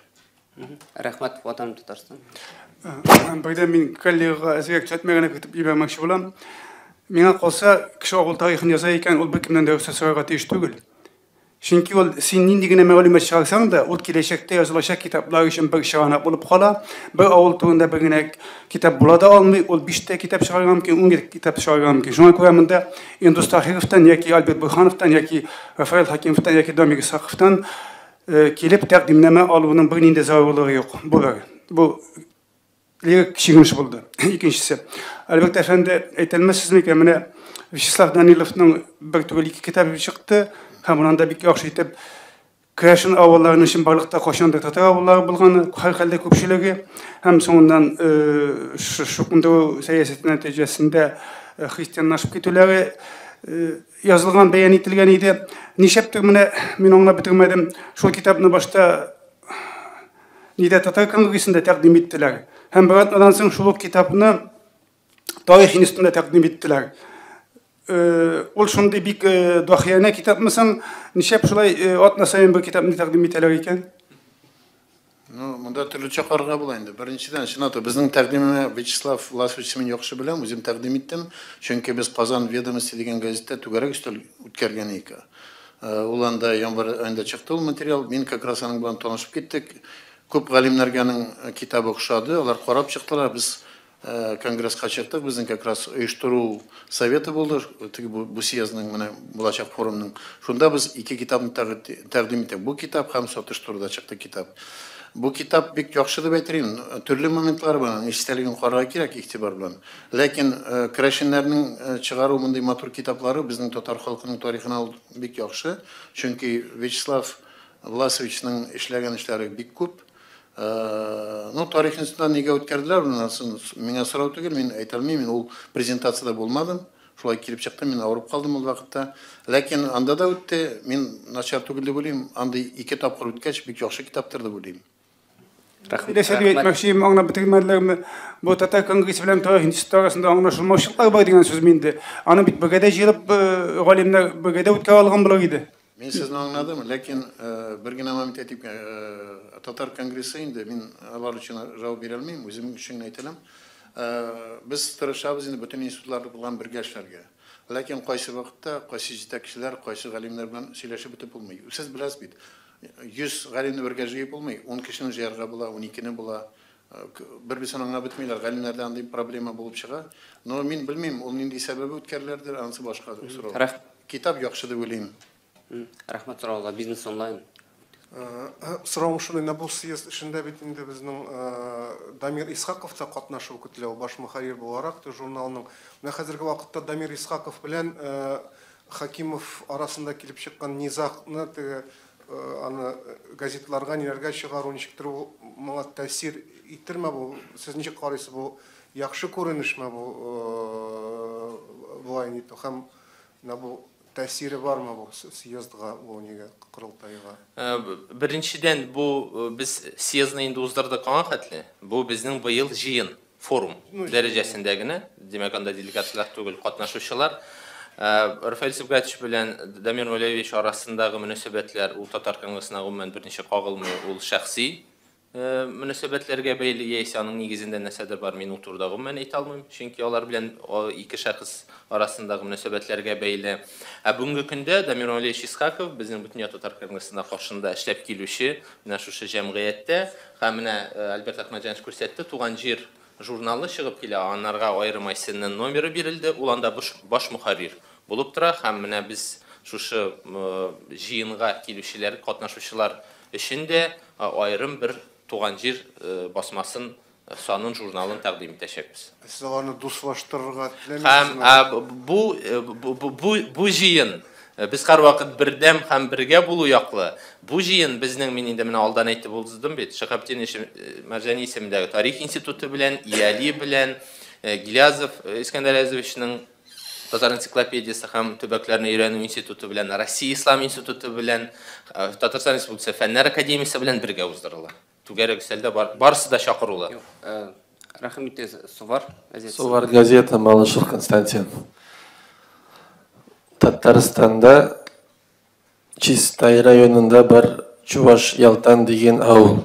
Рәхмәт, Ватаным Татарстан. Бердән мин коллегага әзрәк төзәтмә генә кертеп җибәрмәкче булам. Миңа калса, кеше авыл тарихын яза икән, ул беркемнән дә рөхсәт сорарга тиеш түгел. Чөнки ул син нинди генә мәгълүмат чыгарсаң да, ул киләчәктә язылачак китаплар өчен бер чыганак булып кала. Бер авыл турында бер генә китап була да алмый, ул 5 тә китап чыгарырга мөмкин, 10 китап чыгарырга мөмкин. Шуңа күрә монда Индус Таһировтан яки Альберт Бурхановтан яки Рафаэль Хакимовтан яки Дамир Исхаковтан килеп тәкъдимнамә алуның бернинди зарурлыгы юк. Бу бер. Бу лирик чигенеш булды. Икенчесе. Альберт әфәнде, әйтәлмәссез микән, менә Вячеслав Даниловның бер түгел ике китабы чыкты һәм монда бик яхшы итеп Керәшен авылларының чынбарлыкта кайчандыр татар авыллары булганы, һәрхәлдә күпчелеге һәм соңыннан чукындыру сәясәте нәтиҗәсендә христианлашып китүләре язылган, бәян ителгән иде. Нишләптер менә мин аңлап бетермәдем. Шул китапны башта нидә татар конгрессында тәкъдим иттеләр. Һәм бер атнадан соң шул ук китапны тарих институтында тәкъдим иттеләр. Ул шундый бик дахиянә китапмы соң? Нишләп шулай атна саен бер китапны тәкъдим итәләр икән? Ну, монда төрлечә карарга була инде. Беренчедән, чынлап та безнең тәкъдимне Вячеслав Власович мин яхшы беләм, үзем тәкъдим иттем. Чөнки без Казан ведомости дигән газетта түгәрәк өстәл үткәргән идек. Ул анда январь аенда чыкты ул материал. Мин как раз аның белән танышып киттек. Күп галимнәргә аның китабы охшады, алар карап чыктылар. Без конгресска чыктык, безнең как раз оештыру советы булды, теге бу съездның, менә булачак форумның. Шунда без ике китапны тәкъдим иттек. Бу китап һәм сатыш турында чыкты китап. Бу китап бик яхшы дип әйтер идем. Төрле моментлары бар, аның эчтәлеген карарга кирәк игътибар белән. Ләкин керәшеннәрнең чыгару мондый матур китаплары безнең татар халкының тарихына ул бик яхшы. Чөнки Вячеслав Власовичның эшләгән эшләре бик күп. Ну, тарих институтында нигә үткәрделәр, миңа сорау түгел, мин әйтә алмыйм, мин ул презентацияда булмадым. Шулай килеп чыкты, мин авырып калдым ул вакытта. Ләкин анда да үтте, мин начар түгел дип уйлыйм. Андый ике тапкыр үткәч, бик яхшы китаптыр дип уйлыйм. Нәрсә дип әйтмәкче, аңлап бетермәделәрме? Бу татар конгрессы белән тарих институты арасында аңлашылмаучылыклар бар дигән сүз инде. Аны бит бергә дә җыелып, галимнәр бергә дә үткәрә алган булыр иде. Мин сезне аңладым, ләкин бер генә момент әйтик, татар конгрессы инде, мин алар өчен җавап бирә алмыйм, үзем өчен генә әйтә алам. Без тырышабыз инде бөтен институтлар белән бергә эшләргә. Ләкин кайсы вакытта, кайсы җитәкчеләр, кайсы галимнәр белән сөйләшеп бетеп булмый. Сез беләсез бит, 100 галимне бергә җыеп булмый, 10 кешене җыярга була, 12-не була. Бер-берсен аңлап бетмиләр, галимнәрдә андый проблема булып чыга. Но мин белмим, ул нинди сәбәбе үткәреләрдер, анысы башка сорау. Китап яхшы дип уйлыйм. Рәхмәт сорауга, бизнес онлайн. Сорауым шундый, менә бу съезд эшендә бит инде безнең Дамир Исхаков та катнашу көтелә, ул баш мөхәррир буларак та журналның. Менә хәзерге вакытта Дамир Исхаков белән Хакимов арасында килеп чыккан низагны теге аны газетларга ниләргә чыгару ничектер ул моңа тәэсир иттерме бу? Сез ничек карыйсыз, бу яхшы күренешме бу болай нитү һәм менә бу тәэсире бармы бу съездга, бу нигә, корылтайга? Беренчедән, бу без съездны инде уздырдык аңа хәтле. Бу безнең быел җыен, форум дәрәҗәсендә генә. Димәк, анда делегатлар түгел, катнашучылар. Рафаэль Сибгатович белән Дамир Мулявич арасындагы мөнәсәбәтләр ул татар конгрессына гомумән берничә кагылмый, ул шәхси мөнәсәбәтләргә бәйле, яисә аның нигезендә нәрсәдер бар, мин ул турыда гомумән әйтә алмыйм, чөнки алар белән ике шәхес арасындагы мөнәсәбәтләргә бәйле. Ә бүгенге көндә Дамир Мулявич Исхаков безнең Бөтендөнья татар конгрессына каршында эшләп килүче менә шушы җәмгыятьтә һәм менә Альберт Әхмәтҗанович күрсәтте, Туган җир журналы чыгып килә, анарга аерым Айсеннең номеры бирелде, ул анда баш мөхәррир булып тора һәм менә без шушы җыенга килүчеләр, катнашучылар өчен дә аерым бер Туган җир басмасын, санын, журналын тәкъдим итәчәкбез. Сез аларны дуслаштырырга теләмисезме? Һәм бу җыен без һәрвакыт бердәм һәм бергә булу яклы. Бу җыен безнең, мин инде менә алдан әйтеп уздым бит, Шиһабетдин Мәрҗани исемендәге тарих институты белән, ИАЛИ белән, Гилязов Искәндәр Әзовичның Татар энциклопедиясе һәм төбәкләрне өйрәнү институты белән, Россия Ислам институты белән, Татарстан Республикасы Фәннәр академиясе белән бергә уздырыла. Түгәрәк өстәлдә барысы да чакырулы. Рәхим итегез, Сувар газетасы. Сувар газета, Малышев Константин. Татарстанда Чистай районында бар Чуваш Ялтан дигән авыл.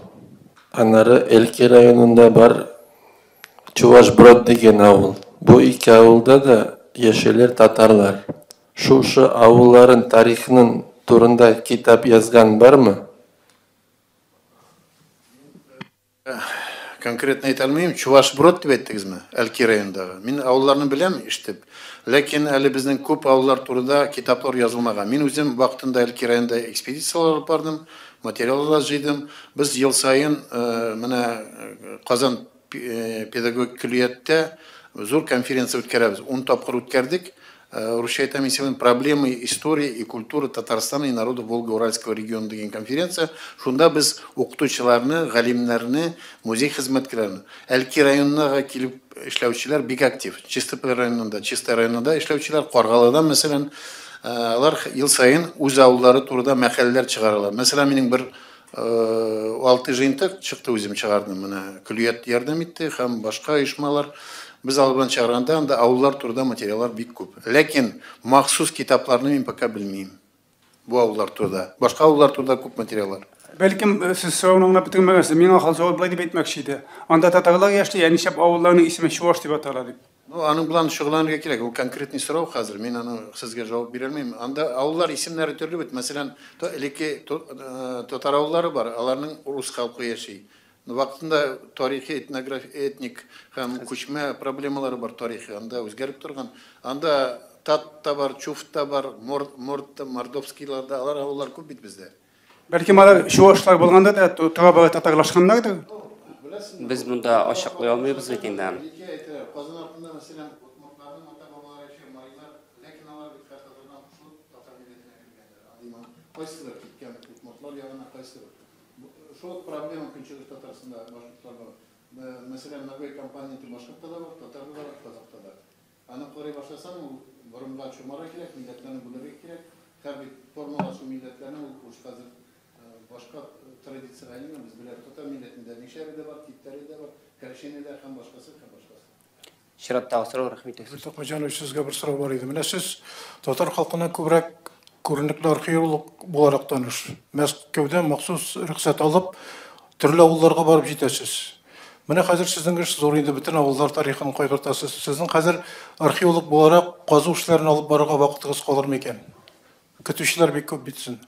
Аннары Әлки районында бар Чуваш Брод дигән авыл. Бу ике авылда да яшиләр татарлар. Шушы авылларын тарихының турында китап язган бармы? Конкретно әйтә алмыйм, Чуваш Брод дип әйттегезме? Әлки районындагы. Мин авылларны беләм, ишетеп. Ләкин әле безнең күп авыллар турында китаплар язылмаган. Мин үзем вакытында Әлки районында экспедицияләр алып бардым, материаллар җыйдым. Без ел саен менә Казан педагогик көллияттә зур конференция үткәрәбез. 10 тапкыр үткәрдек. Русча әйтәм, исемен «Проблемы истории и культуры Татарстана и народов Волго-Уральского региона» дигән конференция. Шунда без укытучыларны, галимнәрне, музей хезмәткәрләрен, Әлки районына килеп эшләүчеләр бик актив. Чистополь районында, Чистай районында эшләүчеләр, Каргалыдан мәсәлән, алар ел саен үз авыллары турында мәкаләләр чыгаралар. Мәсәлән, минем бер 6 җыентык чыкты, үзем чыгардым. Менә көллият ярдәм итте һәм башка оешмалар. Без алып чыгарганда анда авыллар турында материаллар бик күп. Ләкин махсус китапларны мин пока белмим. Бу авыллар турында. Башка авыллар турында күп материаллар. Бәлкем сез сорауны аңлап бетермәгәнсез. Миңа калса ул болай дип әйтмәкче иде. Анда татарлар яши, ә нишләп авылларның исеме чуваш дип атала дип. Ну, аның белән шөгыльләнергә кирәк. Ул конкретный сорау хәзер. Мин аны сезгә җавап бирә алмыйм. Анда авыллар исемнәре төрле бит. Мәсәлән, элекке татар авыллары бар, аларның рус халкы яши. Вакытында тарихи, этнографик, этник һәм күчмә проблемалары бар тарихи. Анда үзгәреп торган. Анда тат та бар, чуф та бар, морд, мордовскийлар да, алар авыллар күп бит бездә. Бәлкем алар чувашлар булганда да тора-бара татарлашканнардыр. Без монда ачыклый алмыйбыз бит инде. Казан артында, мәсәлән, удмуртларның ата-бабалары яшәгән марилар, ләкин алар бит татардан кушылып татар милләтенә кергәннәр. Кайсыдыр киткән удмуртлар ягына, кайсыдыр. Шул проблема Көнчыгыш Татарстанда башкортлар бар. Мәсәлән, Ногай компоненты башкортта да бар, татарда да бар, казакта да. Аны карый башласаң, ул борынга чумарга кирәк, милләтләрне бүләргә кирәк. Һәр бит формалашу милләтләрне ул уж хәзер башка традициягә әйләнгән. Без беләбез, татар милләтендә мишәре дә бар, типтәре дә бар, керәшене дә һәм башкасы, һәм башкасы. Чираттагы сорау, рәхмәт итегез. Тукмаҗанович, сезгә бер сорау бар иде. Менә сез татар халкына күбрәк күренекле археолог буларак таныш. Мәскәүдән махсус рөхсәт алып, төрле авылларга барып җитәсез. Менә хәзер сезнең эш зур инде, бөтен авыллар тарихын кайгыртасыз. Сезнең хәзер археолог буларак казу эшләрен алып барырга вакытыгыз калыр микән? Көтүчеләр бик күп бит сезнең.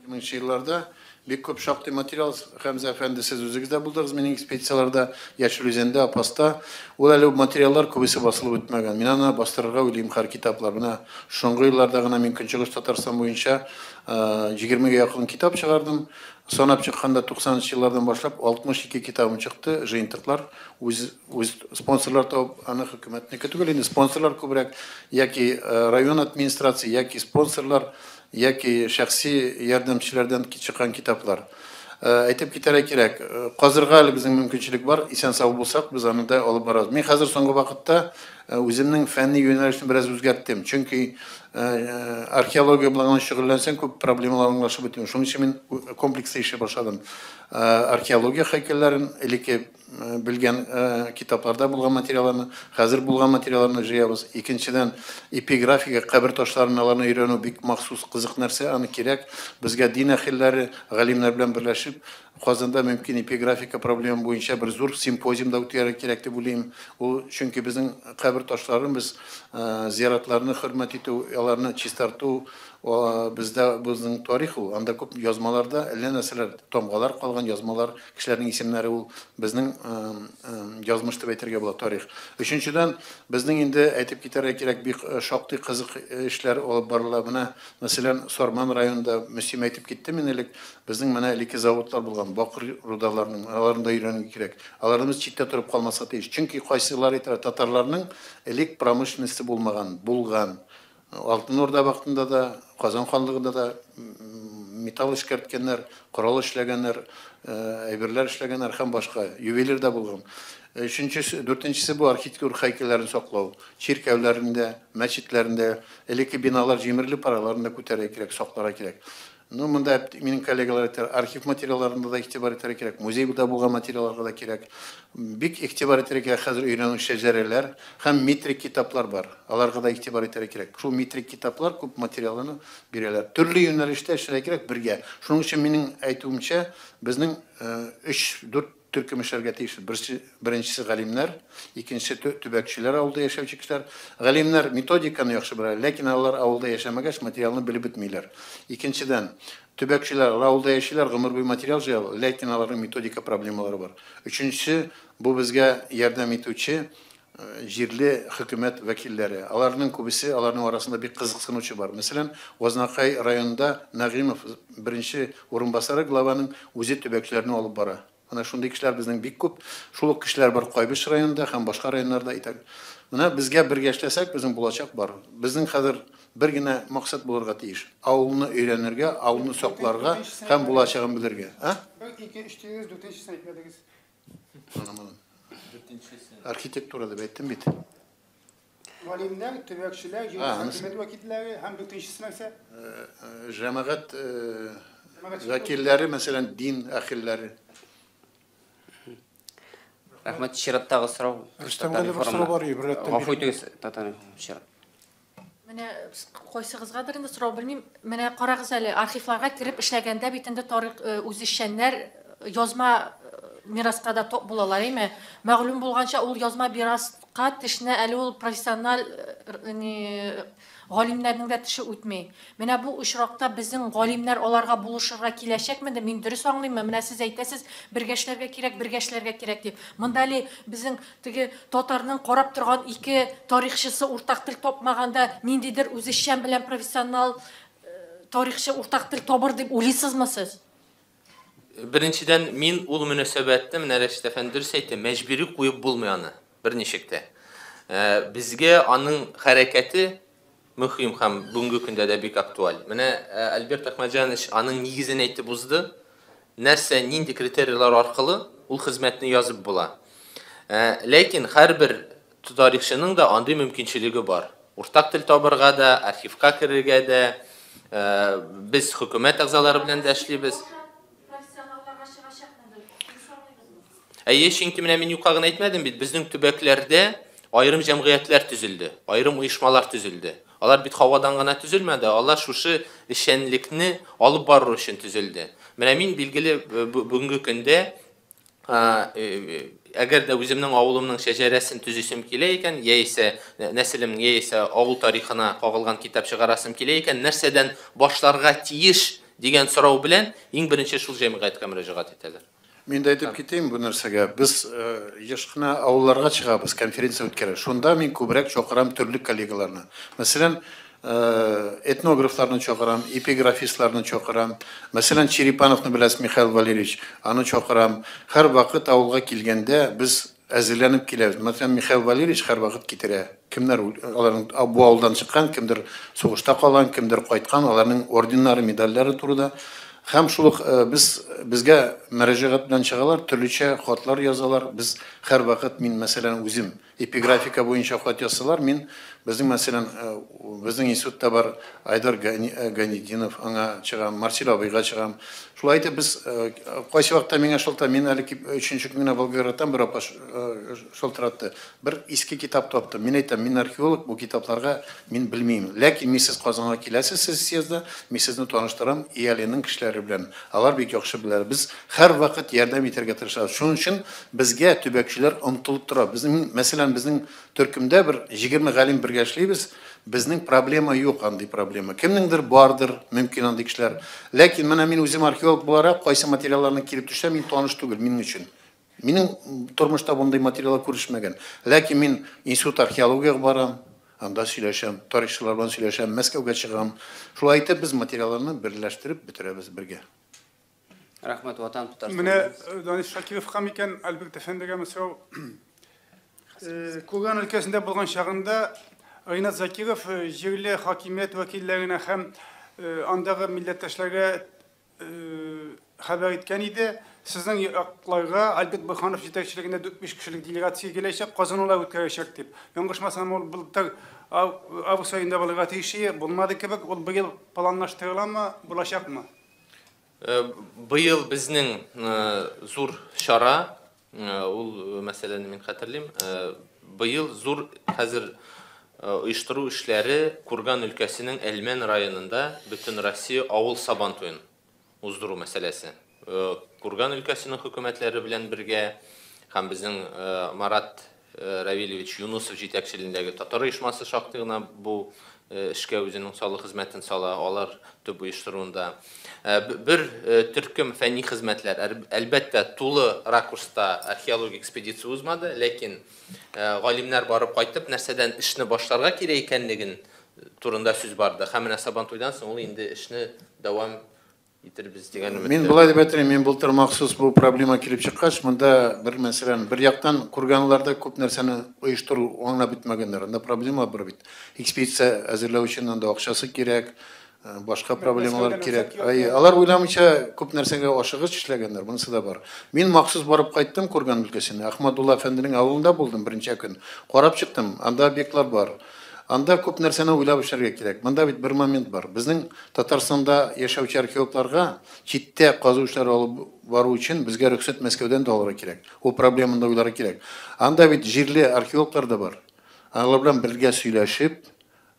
Нчы елларда бик күп шактый материал, Хәмзә әфәнде, сез үзегез дә булдыгыз минем экспедицияләрдә, Яшел Үзәндә, Апаста. Ул әле материаллар күбесе басылып үтмәгән. Мин аны бастырырга уйлыйм һәр китаплар. Менә соңгы елларда гына мин Көнчыгыш Татарстан буенча 20-гә якын китап чыгардым. Санап чыкканда 90нчы еллардан башлап 62 китабым чыкты, җыентыклар. Үз спонсорлар табып, аны хөкүмәтнеке түгел, инде спонсорлар күбрәк, яки район администрация, яки спонсорлар, яки шәхси ярдәмчеләрдән чыккан китаплар. Әйтеп китәргә кирәк, казырга әле безнең мөмкинчелек бар, исән-сау булсак, без аны да алып барабыз. Мин хәзер соңгы вакытта үземнең фәнни юнәлешен бераз үзгәрттем. Чөнки археология белән шөгыльләнсәң, күп проблемалар аңлашып бетми. Шуның өчен мин комплекслы эшли башладым. Археология һәйкәлләрен, элекке белгән китапларда булган материалларны, хәзер булган материалларны җыябыз. Икенчедән, эпиграфика, кабер ташларын аларны өйрәнү бик махсус кызык нәрсә, аны кирәк. Безгә дин әһелләре, галимнәр белән берләшеп, Казанда мөмкин эпиграфика проблема буенча бер зур симпозиум да үткәрергә кирәк дип уйлыйм. Ул чөнки безнең кабер ташларын без зиратларны хөрмәт итү, аларны чистарту, бездә безнең тарих ул. Анда күп язмаларда әллә нәрсәләр, тамгалар калган язмалар, кешеләрнең исемнәре ул безнең язмыш дип әйтергә була тарих. Өченчедән, безнең инде әйтеп китәргә кирәк, бик шактый кызык эшләр алып барыла. Менә, мәсәлән, Сарман районында Мөслим әйтеп китте мин элек, безнең менә элекке заводлар булган, бакыр рудаларының, аларны да өйрәнергә кирәк. Аларны без читтә торып калмаска тиеш. Чөнки кайсылар әйтә, татарларның элек промышленности булмаган, булган. Алтын Урда вакытында да, Казан ханлыгында да металл эшкәрткәннәр, корал эшләгәннәр, әйберләр эшләгәннәр һәм башка, ювелир да булган. Өченчесе, дүртенчесе бу архитектура һәйкәлләрен саклау. Чиркәүләрендә, мәчетләрендә, элекке биналар җимерелеп бара, аларны да күтәрергә кирәк, сакларга кирәк. Ну, монда минем коллегалар әйтә, архив материалларында да игътибар итәргә кирәк, музейда булган материалларга да кирәк. Бик игътибар итәргә кирәк хәзер өйрәнү шәҗәрәләр һәм метрик китаплар бар. Аларга да игътибар итәргә кирәк. Шул метрик китаплар күп материалны бирәләр. Төрле юнәлештә эшләргә кирәк бергә. Шуның өчен минем әйтүемчә, безнең 3-4 төркем эшләргә тиеш. Беренчесе галимнәр, икенчесе төбәкчеләр, авылда яшәүче кешеләр. Галимнәр методиканы яхшы белә, ләкин алар авылда яшәмәгәч материалны белеп бетмиләр. Икенчедән, төбәкчеләр, алар авылда яшиләр, гомер буе материал җыялар, ләкин аларның методика проблемалары бар. Өченчесе, бу безгә ярдәм итүче җирле хөкүмәт вәкилләре. Аларның күбесе, аларның арасында бик кызыксынучы бар. Мәсәлән, Вазнакай районында Нагимов беренче урынбасары главаның үзе төбәкчеләрне алып бара. Ана шундый кешеләр безнең бик күп. Шул ук кешеләр бар Кайбыч районында һәм башка районнарда итәк. Менә безгә бергә эшләсәк, безнең булачак бар. Безнең хәзер бер генә максат булырга тиеш. Авылны өйрәнергә, авылны сакларга һәм булачагын белергә. А? 1, 2, 3 дигез, дүртенчесен әйтмәдегез. Архитектура дип әйттем бит. Галимнәр, төбәкчеләр, җирле хөкүмәт вәкилләре һәм дүртенчесе нәрсә? Җәмәгать вәкилләре, мәсәлән, дин әһелләре. Рәхмәт, чираттагы сорау. Рөстәмгә дә бер сорау бар, Гафу итегез, Татар чират. Менә кайсыгызгадыр инде сорау белмим. Менә карагыз әле, архивларга кереп эшләгәндә бит инде тарих үзешчәннәр язма мираска да топ булалар, әйме? Мәгълүм булганча, ул язма мираска тешне әле ул профессиональ галимнәрнең дә теше үтми. Менә бу очракта безнең галимнәр аларга булышырга киләчәкме? Мин дөрес аңлыйммы? Менә сез әйтәсез, бергә эшләргә кирәк, бергә эшләргә кирәк дип. Монда әле безнең теге татарның карап торган ике тарихчысы уртак тел тапмаганда, ниндидер үзешчән белән профессионал тарихчы уртак тел табыр дип уйлыйсызмы сез? Беренчедән, мин ул мөнәсәбәтне, менә Рәшит әфәнде дөрес әйтте, мәҗбүри куеп булмый аны, берничек тә. Безгә аның хәрәкәте мөһим һәм бүгенге көндә дә бик актуаль. Менә Альберт Әхмәтҗанович аның нигезен әйтеп узды. Нәрсә, нинди критерийлар аркылы ул хезмәтне язып була. Ләкин һәрбер тарихчының да андый мөмкинчелеге бар. Уртак тел табырга да, архивка керергә дә, без хөкүмәт әгъзалары белән дә эшлибез. Әйе, чөнки менә мин юкка гына әйтмәдем бит, безнең төбәкләрдә аерым җәмгыятьләр төзелде, аерым оешмалар төзелде. Алар бит һавадан гына төзелмәде, алар шушы эшчәнлекне алып бару өчен төзелде. Менә мин билгеле бүгенге көндә, әгәр дә үземнең авылымның шәҗәрәсен төзисем килә икән, яисә нәселемнең, яисә авыл тарихына кагылган китап чыгарасым килә икән, нәрсәдән башларга тиеш дигән сорау белән иң беренче шул җәмгыятькә мөрәҗәгать итәләр. Мин дә әйтеп китәм бу нәрсәгә. Без еш кына авылларга чыгабыз, конференция үткәрәбез. Шунда мин күбрәк чакырам төрле коллегаларны. Мәсәлән, этнографларны чакырам, эпиграфистларны чакырам. Мәсәлән, Черепановны беләсез, Михаил Валерьевич, аны чакырам. Һәр вакыт авылга килгәндә без әзерләнеп киләбез. Мәсәлән, Михаил Валерьевич һәр вакыт китерә. Кемнәр аларның бу авылдан чыккан, кемдер сугышта калган, кемдер кайткан, аларның орденнары, медальләре турында. Һәм шул ук безгә мөрәҗәгать белән чыгалар, төрлечә хатлар язалар. Без һәр вакыт, мин мәсәлән үзем эпиграфика буенча хат язсалар, мин безнең мәсәлән безнең институтта бар Айдар Ганидинов, аңа чыгам, Марсель абыйга чыгам. Шулай итеп без кайсы вакытта миңа шылта, мин әле өченче көнгә Волгоградтан бер апа шылтыратты. Бер иске китап таптым. Мин әйтәм, мин археолог, бу китапларга мин белмим. Ләкин мин сез Казанга киләсез, сез съездда, мин сезне таныштырам ИАЛИның кешеләре белән. Алар бик яхшы беләләр. Без һәр вакыт ярдәм итәргә тырышабыз. Шуның өчен безгә төбәкчеләр омтылып тора. Безнең, мәсәлән, безнең төркемдә бер 20 галим бергә эшлибез. Безнең проблема юк, андый проблема. Кемнеңдер бардыр, мөмкин андый кешеләр. Ләкин менә мин үзем археолог буларак, кайсы материалларны килеп төшсә, мин таныш түгел минем өчен. Минем тормышта bunday материаллар күрешмәгән. Ләкин мин институт археологиягә барам, анда сөйләшәм, тарихчылар белән сөйләшәм, Мәскәүгә чыгам. Шулай итеп без материалларны берләштереп бетерәбез бергә. Рәхмәт, Ватан Татарстан. Менә Данис Шакировка микән, Альберт әфәндегә сорау. Курган өлкәсендә булган чагында Ринат Закиров җирле хакимият вәкилләренә һәм андагы милләттәшләргә хәбәр иткән иде. Сезнең якларга Альберт Бурханов җитәкчелегендә 4-5 кешелек делегация киләчәк, казанулар үткәрәчәк дип. Яңгышмасам, ул былтыр август аенда булырга тиеш иде, булмады кебек. Ул быел планлаштырыламы, булачакмы? Быел безнең зур чара, ул мәсьәләне мин хәтерлим. Быел зур хәзер оештыру эшләре Курган өлкәсенең Әлмән районында бөтен Россия авыл сабан туен уздыру мәсьәләсе. Курган өлкәсенең хөкүмәтләре белән бергә һәм безнең Марат Равилевич Юнусов җитәкчелегендәге татар оешмасы шактый гына бу эшкә үзенең саллы хезмәтен сала, алар төп оештыруында. Бер төркем фәнни хезмәтләр, әлбәттә, тулы ракурста археологик экспедиция узмады, ләкин галимнәр барып кайтып, нәрсәдән эшне башларга кирәк икәнлеген турында сүз барды. Һәм менә Сабантуйдан соң ул инде эшне дәвам итәрбез дигән өметтә. Мин болай дип әйтәм, мин былтыр махсус бу проблема килеп чыккач, монда бер мәсәлән, бер яктан курганларда күп нәрсәне оештыру аңлап бетмәгәннәр. Анда проблема бар бит. Экспедиция әзерләү өчен анда акчасы кирәк, башка проблемалар кирәк. Алар уйламыйча күп нәрсәгә ашыгыч эшләгәннәр, монысы да бар. Мин махсус барып кайттым Курган өлкәсенә. Ахмадулла әфәнденең авылында булдым берничә көн. Карап чыктым, анда объектлар бар. Анда күп нәрсәне уйлап эшләргә кирәк. Монда бит бер момент бар. Безнең Татарстанда яшәүче археологларга читтә казу эшләре алып бару өчен безгә рөхсәт Мәскәүдән дә алырга кирәк. Ул проблеманы да уйларга кирәк. Анда бит җирле археологлар да бар. Алар белән бергә сөйләшеп,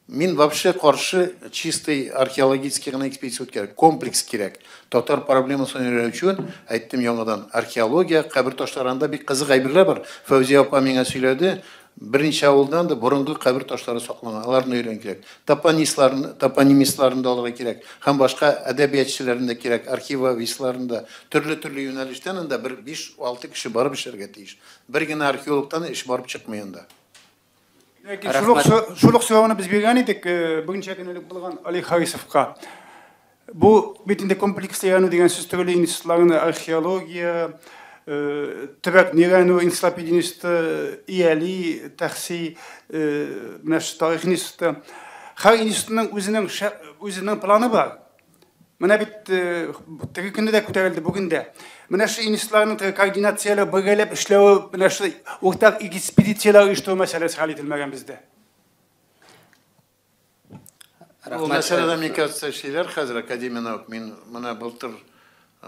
мин вообще каршы чистый археологический гына экспедиция үткәреп, комплекс кирәк. Татар проблемасын өйрәнү өчен, әйттем яңадан, археология, кабер ташларында бик кызык әйберләр бар. Фәүзия апа миңа сөйләде, берничә авылдан да борынгы кабер ташлары сакланган, аларны өйрәнү кирәк. Топонистларын, топонимистларын да алырга кирәк. Һәм башка әдәбиятчыларын да кирәк, архивовистларын да. Төрле-төрле юнәлештән анда бер 5-6 кеше барып эшләргә тиеш. Бер генә археологтан эш барып чыкмый анда. Ләкин шул ук сорауны без биргән идек берничә көн элек булган Олег Харисовка. Бу бит инде комплекслы өйрәнү дигән сүз төрле институтларны археология, төбәк өйрәнү энциклопедия институты, ИӘЛИ, Тәхси, менә шу тарих институты. Һәр институтның үзенең планы бар. Менә бит теге көндә дә күтәрелде, бүген дә. Менә шу институтларның теге координацияле бергәләп эшләве, менә шу уртак экспедицияләр оештыру мәсьәләсе хәл ителмәгән бездә. Ул мәсьәләдә, мне кажется, эшлиләр хәзер Академия наук. Мин менә былтыр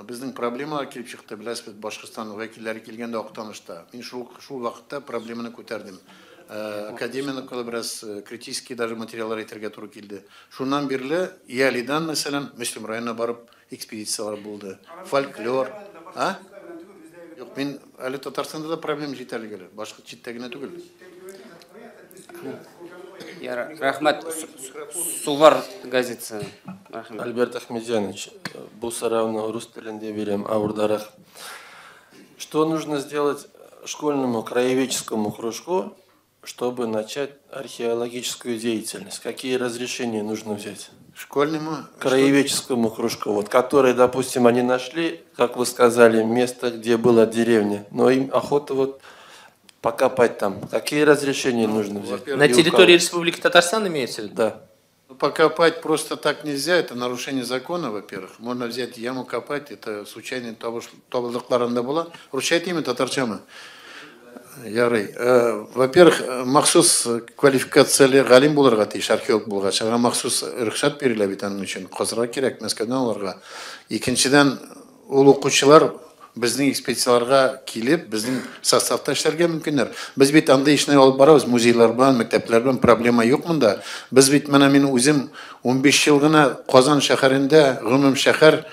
безнең проблемалар килеп чыкты, беләсез бит, Башкортстан вәкилләре килгәндә Актанышта. Мин шул вакытта проблеманы күтәрдем. Академия наукада бераз критический даже материаллар әйтергә туры килде. Шуннан бирле ИЯЛИдан, мәсәлән, Мөслим районына барып экспедициялар булды. Фольклор. А? Юк, мин әле Татарстанда да проблема җитәрлек әле. Башка читтә генә түгел. Рәхмәт. Сувар газетасы. Рәхмәт. Альберт Ахмедьянович, бу сорауны рус телендә бирәм, авырдарак. Что нужно сделать школьному краеведческому кружку, чтобы начать археологическую деятельность? Какие разрешения нужно взять? Школьному? Краеведческому кружку, который, допустим, они нашли, как вы сказали, место, где была деревня, но им охота покопать там. Какие разрешения нужно взять? Во-первых, На И у территории кого? Республики Татарстан имеется в виду? Да. Покопать просто так нельзя, это нарушение закона, во-первых. Можно взять яму копать, это случайно табылдыкларында була. Русча әйтимме, татарчамы? Ярый. Во-первых, махсус квалификацияле галим булырга тиеш, археолог булгач. Аңа махсус рөхсәт бирелә бит аның өчен. Казырга кирәк, Мәскәүдән алырга. Икенчедән, ул укучылар безнең экспедицияларга килеп, безнең составта эшләргә мөмкиннәр. Без бит андый эшне алып барабыз, музейлар белән, мәктәпләр белән проблема юк монда. Без бит менә мин үзем 15 ел гына Казан шәһәрендә гомум шәһәр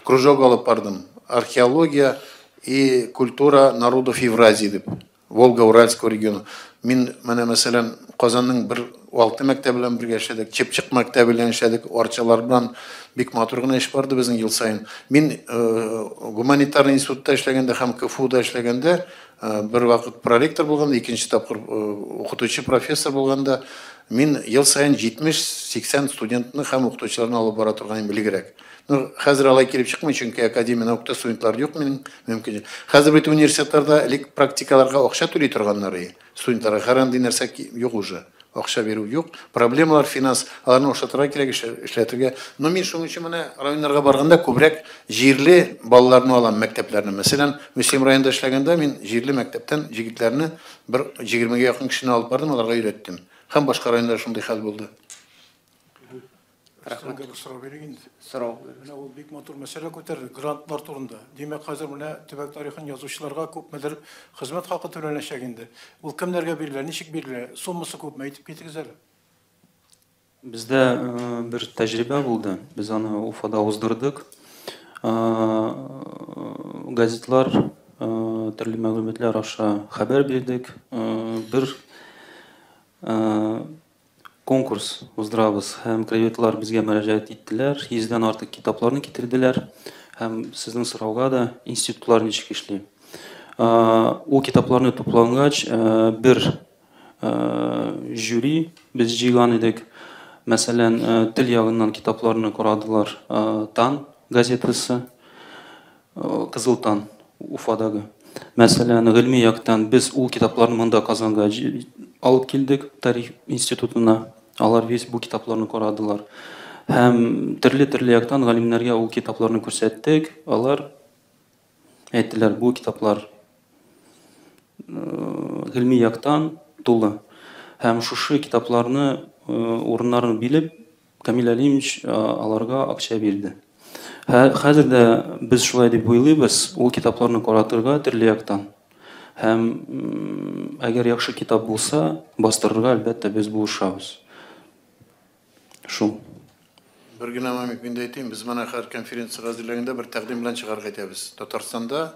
кружок алып бардым. Археология и культура народов Евразии дип, Волга-Уральского региона. Мин менә мәсәлән Казанның бер алты мәктәбе белән бергә эшләдек, Чепчик мәктәбе белән эшләдек, Арчалар белән бик матур гына эш барды безнең ел саен. Мин гуманитар институтта эшләгәндә һәм КФУда эшләгәндә бер вакыт проректор булганда, икенче тапкыр укытучы профессор булганда, мин ел саен 70-80 студентны һәм укытучыларны алып бара торган идем элегрәк. Хәзер алай килеп чыкмый, чөнки академия наукта студентлар юк минем мөмкин. Хәзер бит университетларда элек практикаларга акча түли торганнар иде. Студентларга һәр андый нәрсә юк уже. Акча бирү юк. Проблемалар финанс, аларны ошатырга кирәк, эшләтергә. Но мин шуның өчен менә районнарга барганда күбрәк җирле балаларны алам мәктәпләрне. Мәсәлән, Мөслим районында эшләгәндә мин җирле мәктәптән җегетләрне бер егермегә якын кешене алып бардым, аларга өйрәттем. Һәм башка районда шундый хәл булды. Рәхмәт. Бер сорау бирик инде. Сорау. Менә ул бик матур мәсьәлә күтәрде, грантлар турында. Димәк, хәзер менә төбәк тарихын язучыларга күпмедер хезмәт хакы түләнәчәк инде. Ул кемнәргә бирелә, ничек бирелә, суммасы күпме, әйтеп китегез әле. Бездә бер тәҗрибә булды. Без аны Уфада уздырдык. Газетлар, төрле мәгълүматлар аша хәбәр бирдек. Бер конкурс уздырабыз һәм краеведлар безгә мөрәҗәгать иттеләр, 100дән артык китапларны китерделәр һәм сезнең сорауга да институтлар ничек эшли. Ул китапларны туплангач, бер жюри без җыйган идек. Мәсәлән, тел ягыннан китапларны карадылар, Тан газетасы, Кызыл Тан, Уфадагы. Мәсәлән, гыйльми яктан без ул китапларны монда Казанга алып килдек, тарих институтына. Алар весь бу китапларны карадылар. Һәм төрле-төрле яктан галимнәргә ул китапларны күрсәттек. Алар әйттеләр, бу китаплар гыйльми яктан тулы. Һәм шушы китапларны урыннарын билеп, Камил Әлимович аларга акча бирде. Хәзер дә без шулай дип уйлыйбыз, ул китапларны каратырга төрле яктан. Һәм әгәр яхшы китап булса, бастырырга, әлбәттә, без булышабыз. Шул. Бер генә момент мин дә әйтим, без менә хәзер конференциягә әзерләгәндә бер тәкъдим белән чыгарга итәбез. Татарстанда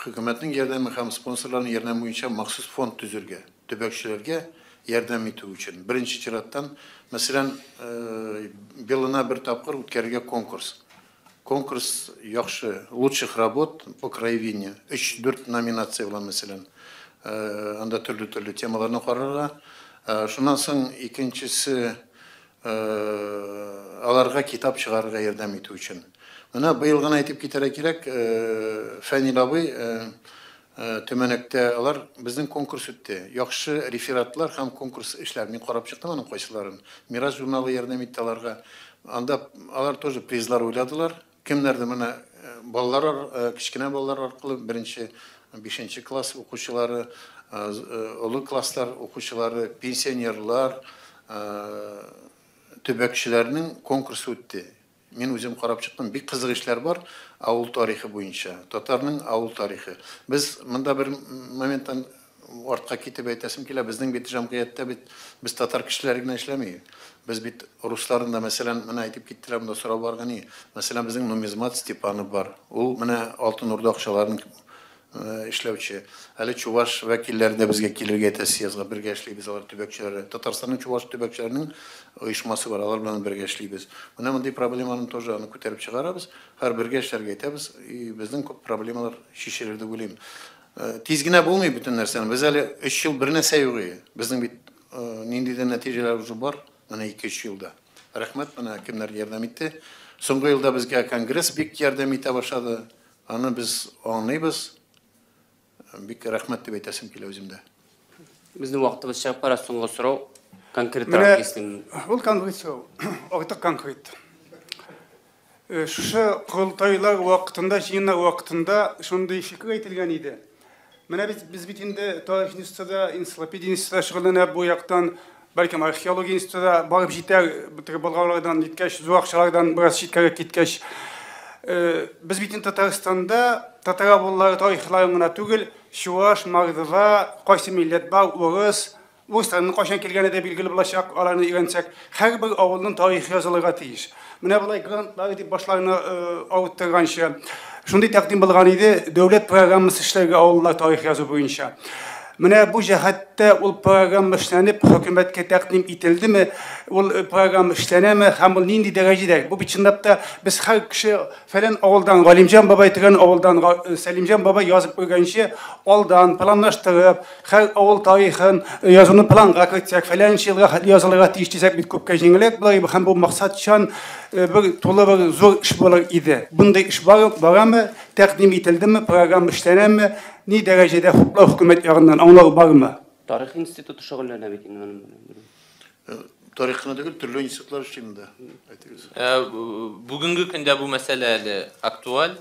хөкүмәтнең ярдәме һәм спонсорларның ярдәме буенча махсус фонд төзергә, төбәкчеләргә ярдәм итү өчен. Беренче чираттан, мәсәлән, елына бер тапкыр үткәрергә конкурс. Конкурс яхшы, лучших работ по краеведению. 3-4 номинация була, мәсәлән. Анда төрле-төрле темаларны карарга. Шуннан соң икенчесе, аларга китап чыгарырга ярдәм итү өчен. Менә быел гына әйтеп китәргә кирәк, Фәнил абый Төмәнәктә алар безнең конкурс үтте. Яхшы рефератлар һәм конкурс эшләр. Мин карап чыктым аның кайсыларын. Мирас журналы ярдәм итте аларга. Анда алар тоже призлар уйладылар. Кемнәрдер менә балалар, кечкенә балалар аркылы беренче, бишенче класс укучылары, олы класслар укучылары, пенсионерлар, төбәкчеләрнең конкурсы үтте. Мин үзем карап чыктым, бик кызык эшләр бар авыл тарихы буенча, татарның авыл тарихы. Без монда бер моменттан артка китеп әйтәсем килә, безнең бит җәмгыятьтә бит без татар кешеләре генә эшләми. Без бит русларын да, мәсәлән, менә әйтеп киттеләр, монда сорау бар гына. Мәсәлән, безнең нумизмат Степанов бар. Ул менә Алтын Урда акчаларын эшләүче. Әле чуваш вәкилләре дә безгә килергә әйтә съездга, бергә эшлибез алар төбәкчеләре. Татарстанның чуваш төбәкчеләренең оешмасы бар, алар белән бергә эшлибез. Менә мондый проблеманы тоже аны күтәреп чыгарабыз, һәр бергә эшләргә әйтәбез, и безнең күп проблемалар чишелер дип уйлыйм. Тиз генә булмый бөтен нәрсәне. Без әле 3 ел бер нәрсә юк иде. Безнең бит ниндидер нәтиҗәләр уже бар, менә 2-3 елда. Рәхмәт, менә кемнәр ярдәм итте. Соңгы елда безгә конгресс бик ярдәм итә башлады. Аны без аңлыйбыз. Бик рәхмәт дип әйтәсем килә үземдә. Безнең вакытыбыз чыгып бара, соңгы сорау конкретрак исем. Ул конкрет сорау, артык конкрет. Шушы корылтайлар вакытында, җыеннар вакытында шундый фикер әйтелгән иде. Менә без бит инде тарих институтында, энциклопедия институтында шөгыльләнә бу яктан, бәлкем археология институтында барып җитәр, бөтен Болгардан киткәч, зур акчалардан бераз читкәрәк киткәч. Без бит инде Татарстанда татар авыллары тарихлары гына түгел, чуваш, мордва, кайсы милләт бар, урыс, урысларның кайчан килгәне дә билгеле булачак, аларны өйрәнсәк, һәрбер авылның тарихы язылырга тиеш. Менә болай грантлар дип башларны авырттырганчы, шундый тәкъдим булган иде, дәүләт программасы эшләргә авыллар тарихы язу буенча. Менә бу җәһәттә ул программа эшләнеп, хөкүмәткә тәкъдим ителдеме, ул программа эшләнәме һәм ул нинди дәрәҗәдә? Бу бит чынлап та без һәр кеше фәлән авылдан Галимҗан бабай дигән авылдан Сәлимҗан бабай язып куйганчы, алдан планлаштырып, һәр авыл тарихын язуны планга кертсәк, фәләнче елга хәтле язылырга тиеш дисәк, бит күпкә җиңелрәк булыр иде һәм бу максатчан бер тулы бер зур эш булыр иде. Bunday эш барамы, тәкъдим ителдеме, программа эшләнәме? Ни дәрәҗәдә хуплау хөкүмәт ягыннан аңлау бармы? Тарих институты шөгыльләнә бит инде моның белән. Тарих кына түгел, төрле институтлар эшли монда. Әйтегез. Бүгенге көндә бу мәсьәлә әле актуаль.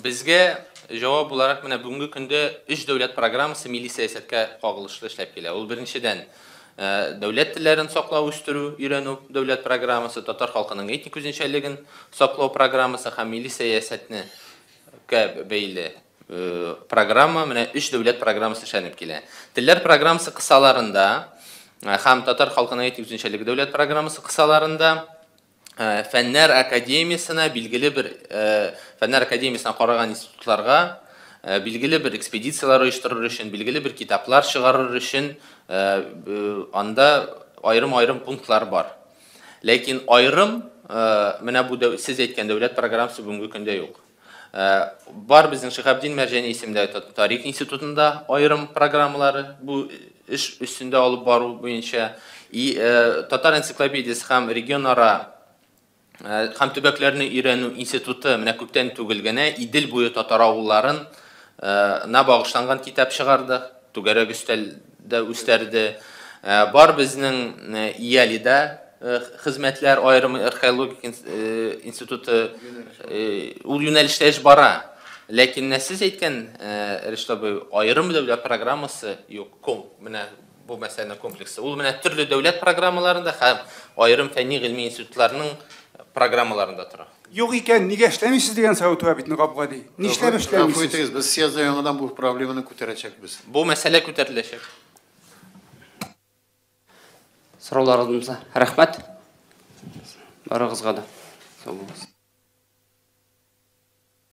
Безгә җавап буларак менә бүгенге көндә 3 дәүләт программасы милли сәясәткә кагылышлы эшләп килә. Ул беренчедән дәүләт телләрен саклау, үстерү, өйрәнү дәүләт программасы, татар халкының этник үзенчәлеген саклау программасы һәм милли сәясәтне бәйле программа, менә 3 дәүләт программасы эшләнеп килә. Телләр программасы кысаларында һәм татар халкының этник үзенчәлеге дәүләт программасы кысаларында Фәннәр академиясенә билгеле бер Фәннәр академиясенә караган институтларга билгеле бер экспедицияләр оештырыр өчен, билгеле бер китаплар чыгарыр өчен анда аерым-аерым пунктлар бар. Ләкин аерым менә бу сез әйткән дәүләт программасы бүгенге көндә юк. Бар безнең Шиһабетдин Мәрҗани исемле тарих институтында аерым программалары бу эш өстендә алып бару буенча. И Татар энциклопедиясе һәм регионара һәм төбәкләрне өйрәнү институты менә күптән түгел генә Идел буе татар авылларын на багышланган китап чыгарды, түгәрәк өстәлдә үстерде. Бар безнең Иялида хезмәтләр аерым археологик институты ул юнәлештә эш бара. Ләкин менә сез әйткән, Ришат абый, аерым дәүләт программасы юк. Ком, менә бу мәсьәләне комплексы. Ул менә төрле дәүләт программаларында һәм аерым фәнни гыйльми институтларның программаларында тора. Юк икән, нигә эшләмисез дигән сорау туа бит гап-гади. Нишләп Гафу эшләмисез? итегез, без съездда яңадан бу проблеманы күтәрәчәкбез. Бу мәсьәлә күтәреләчәк. Сорауларыгыз булса, рәхмәт. Барыгызга да. Сау булыгыз.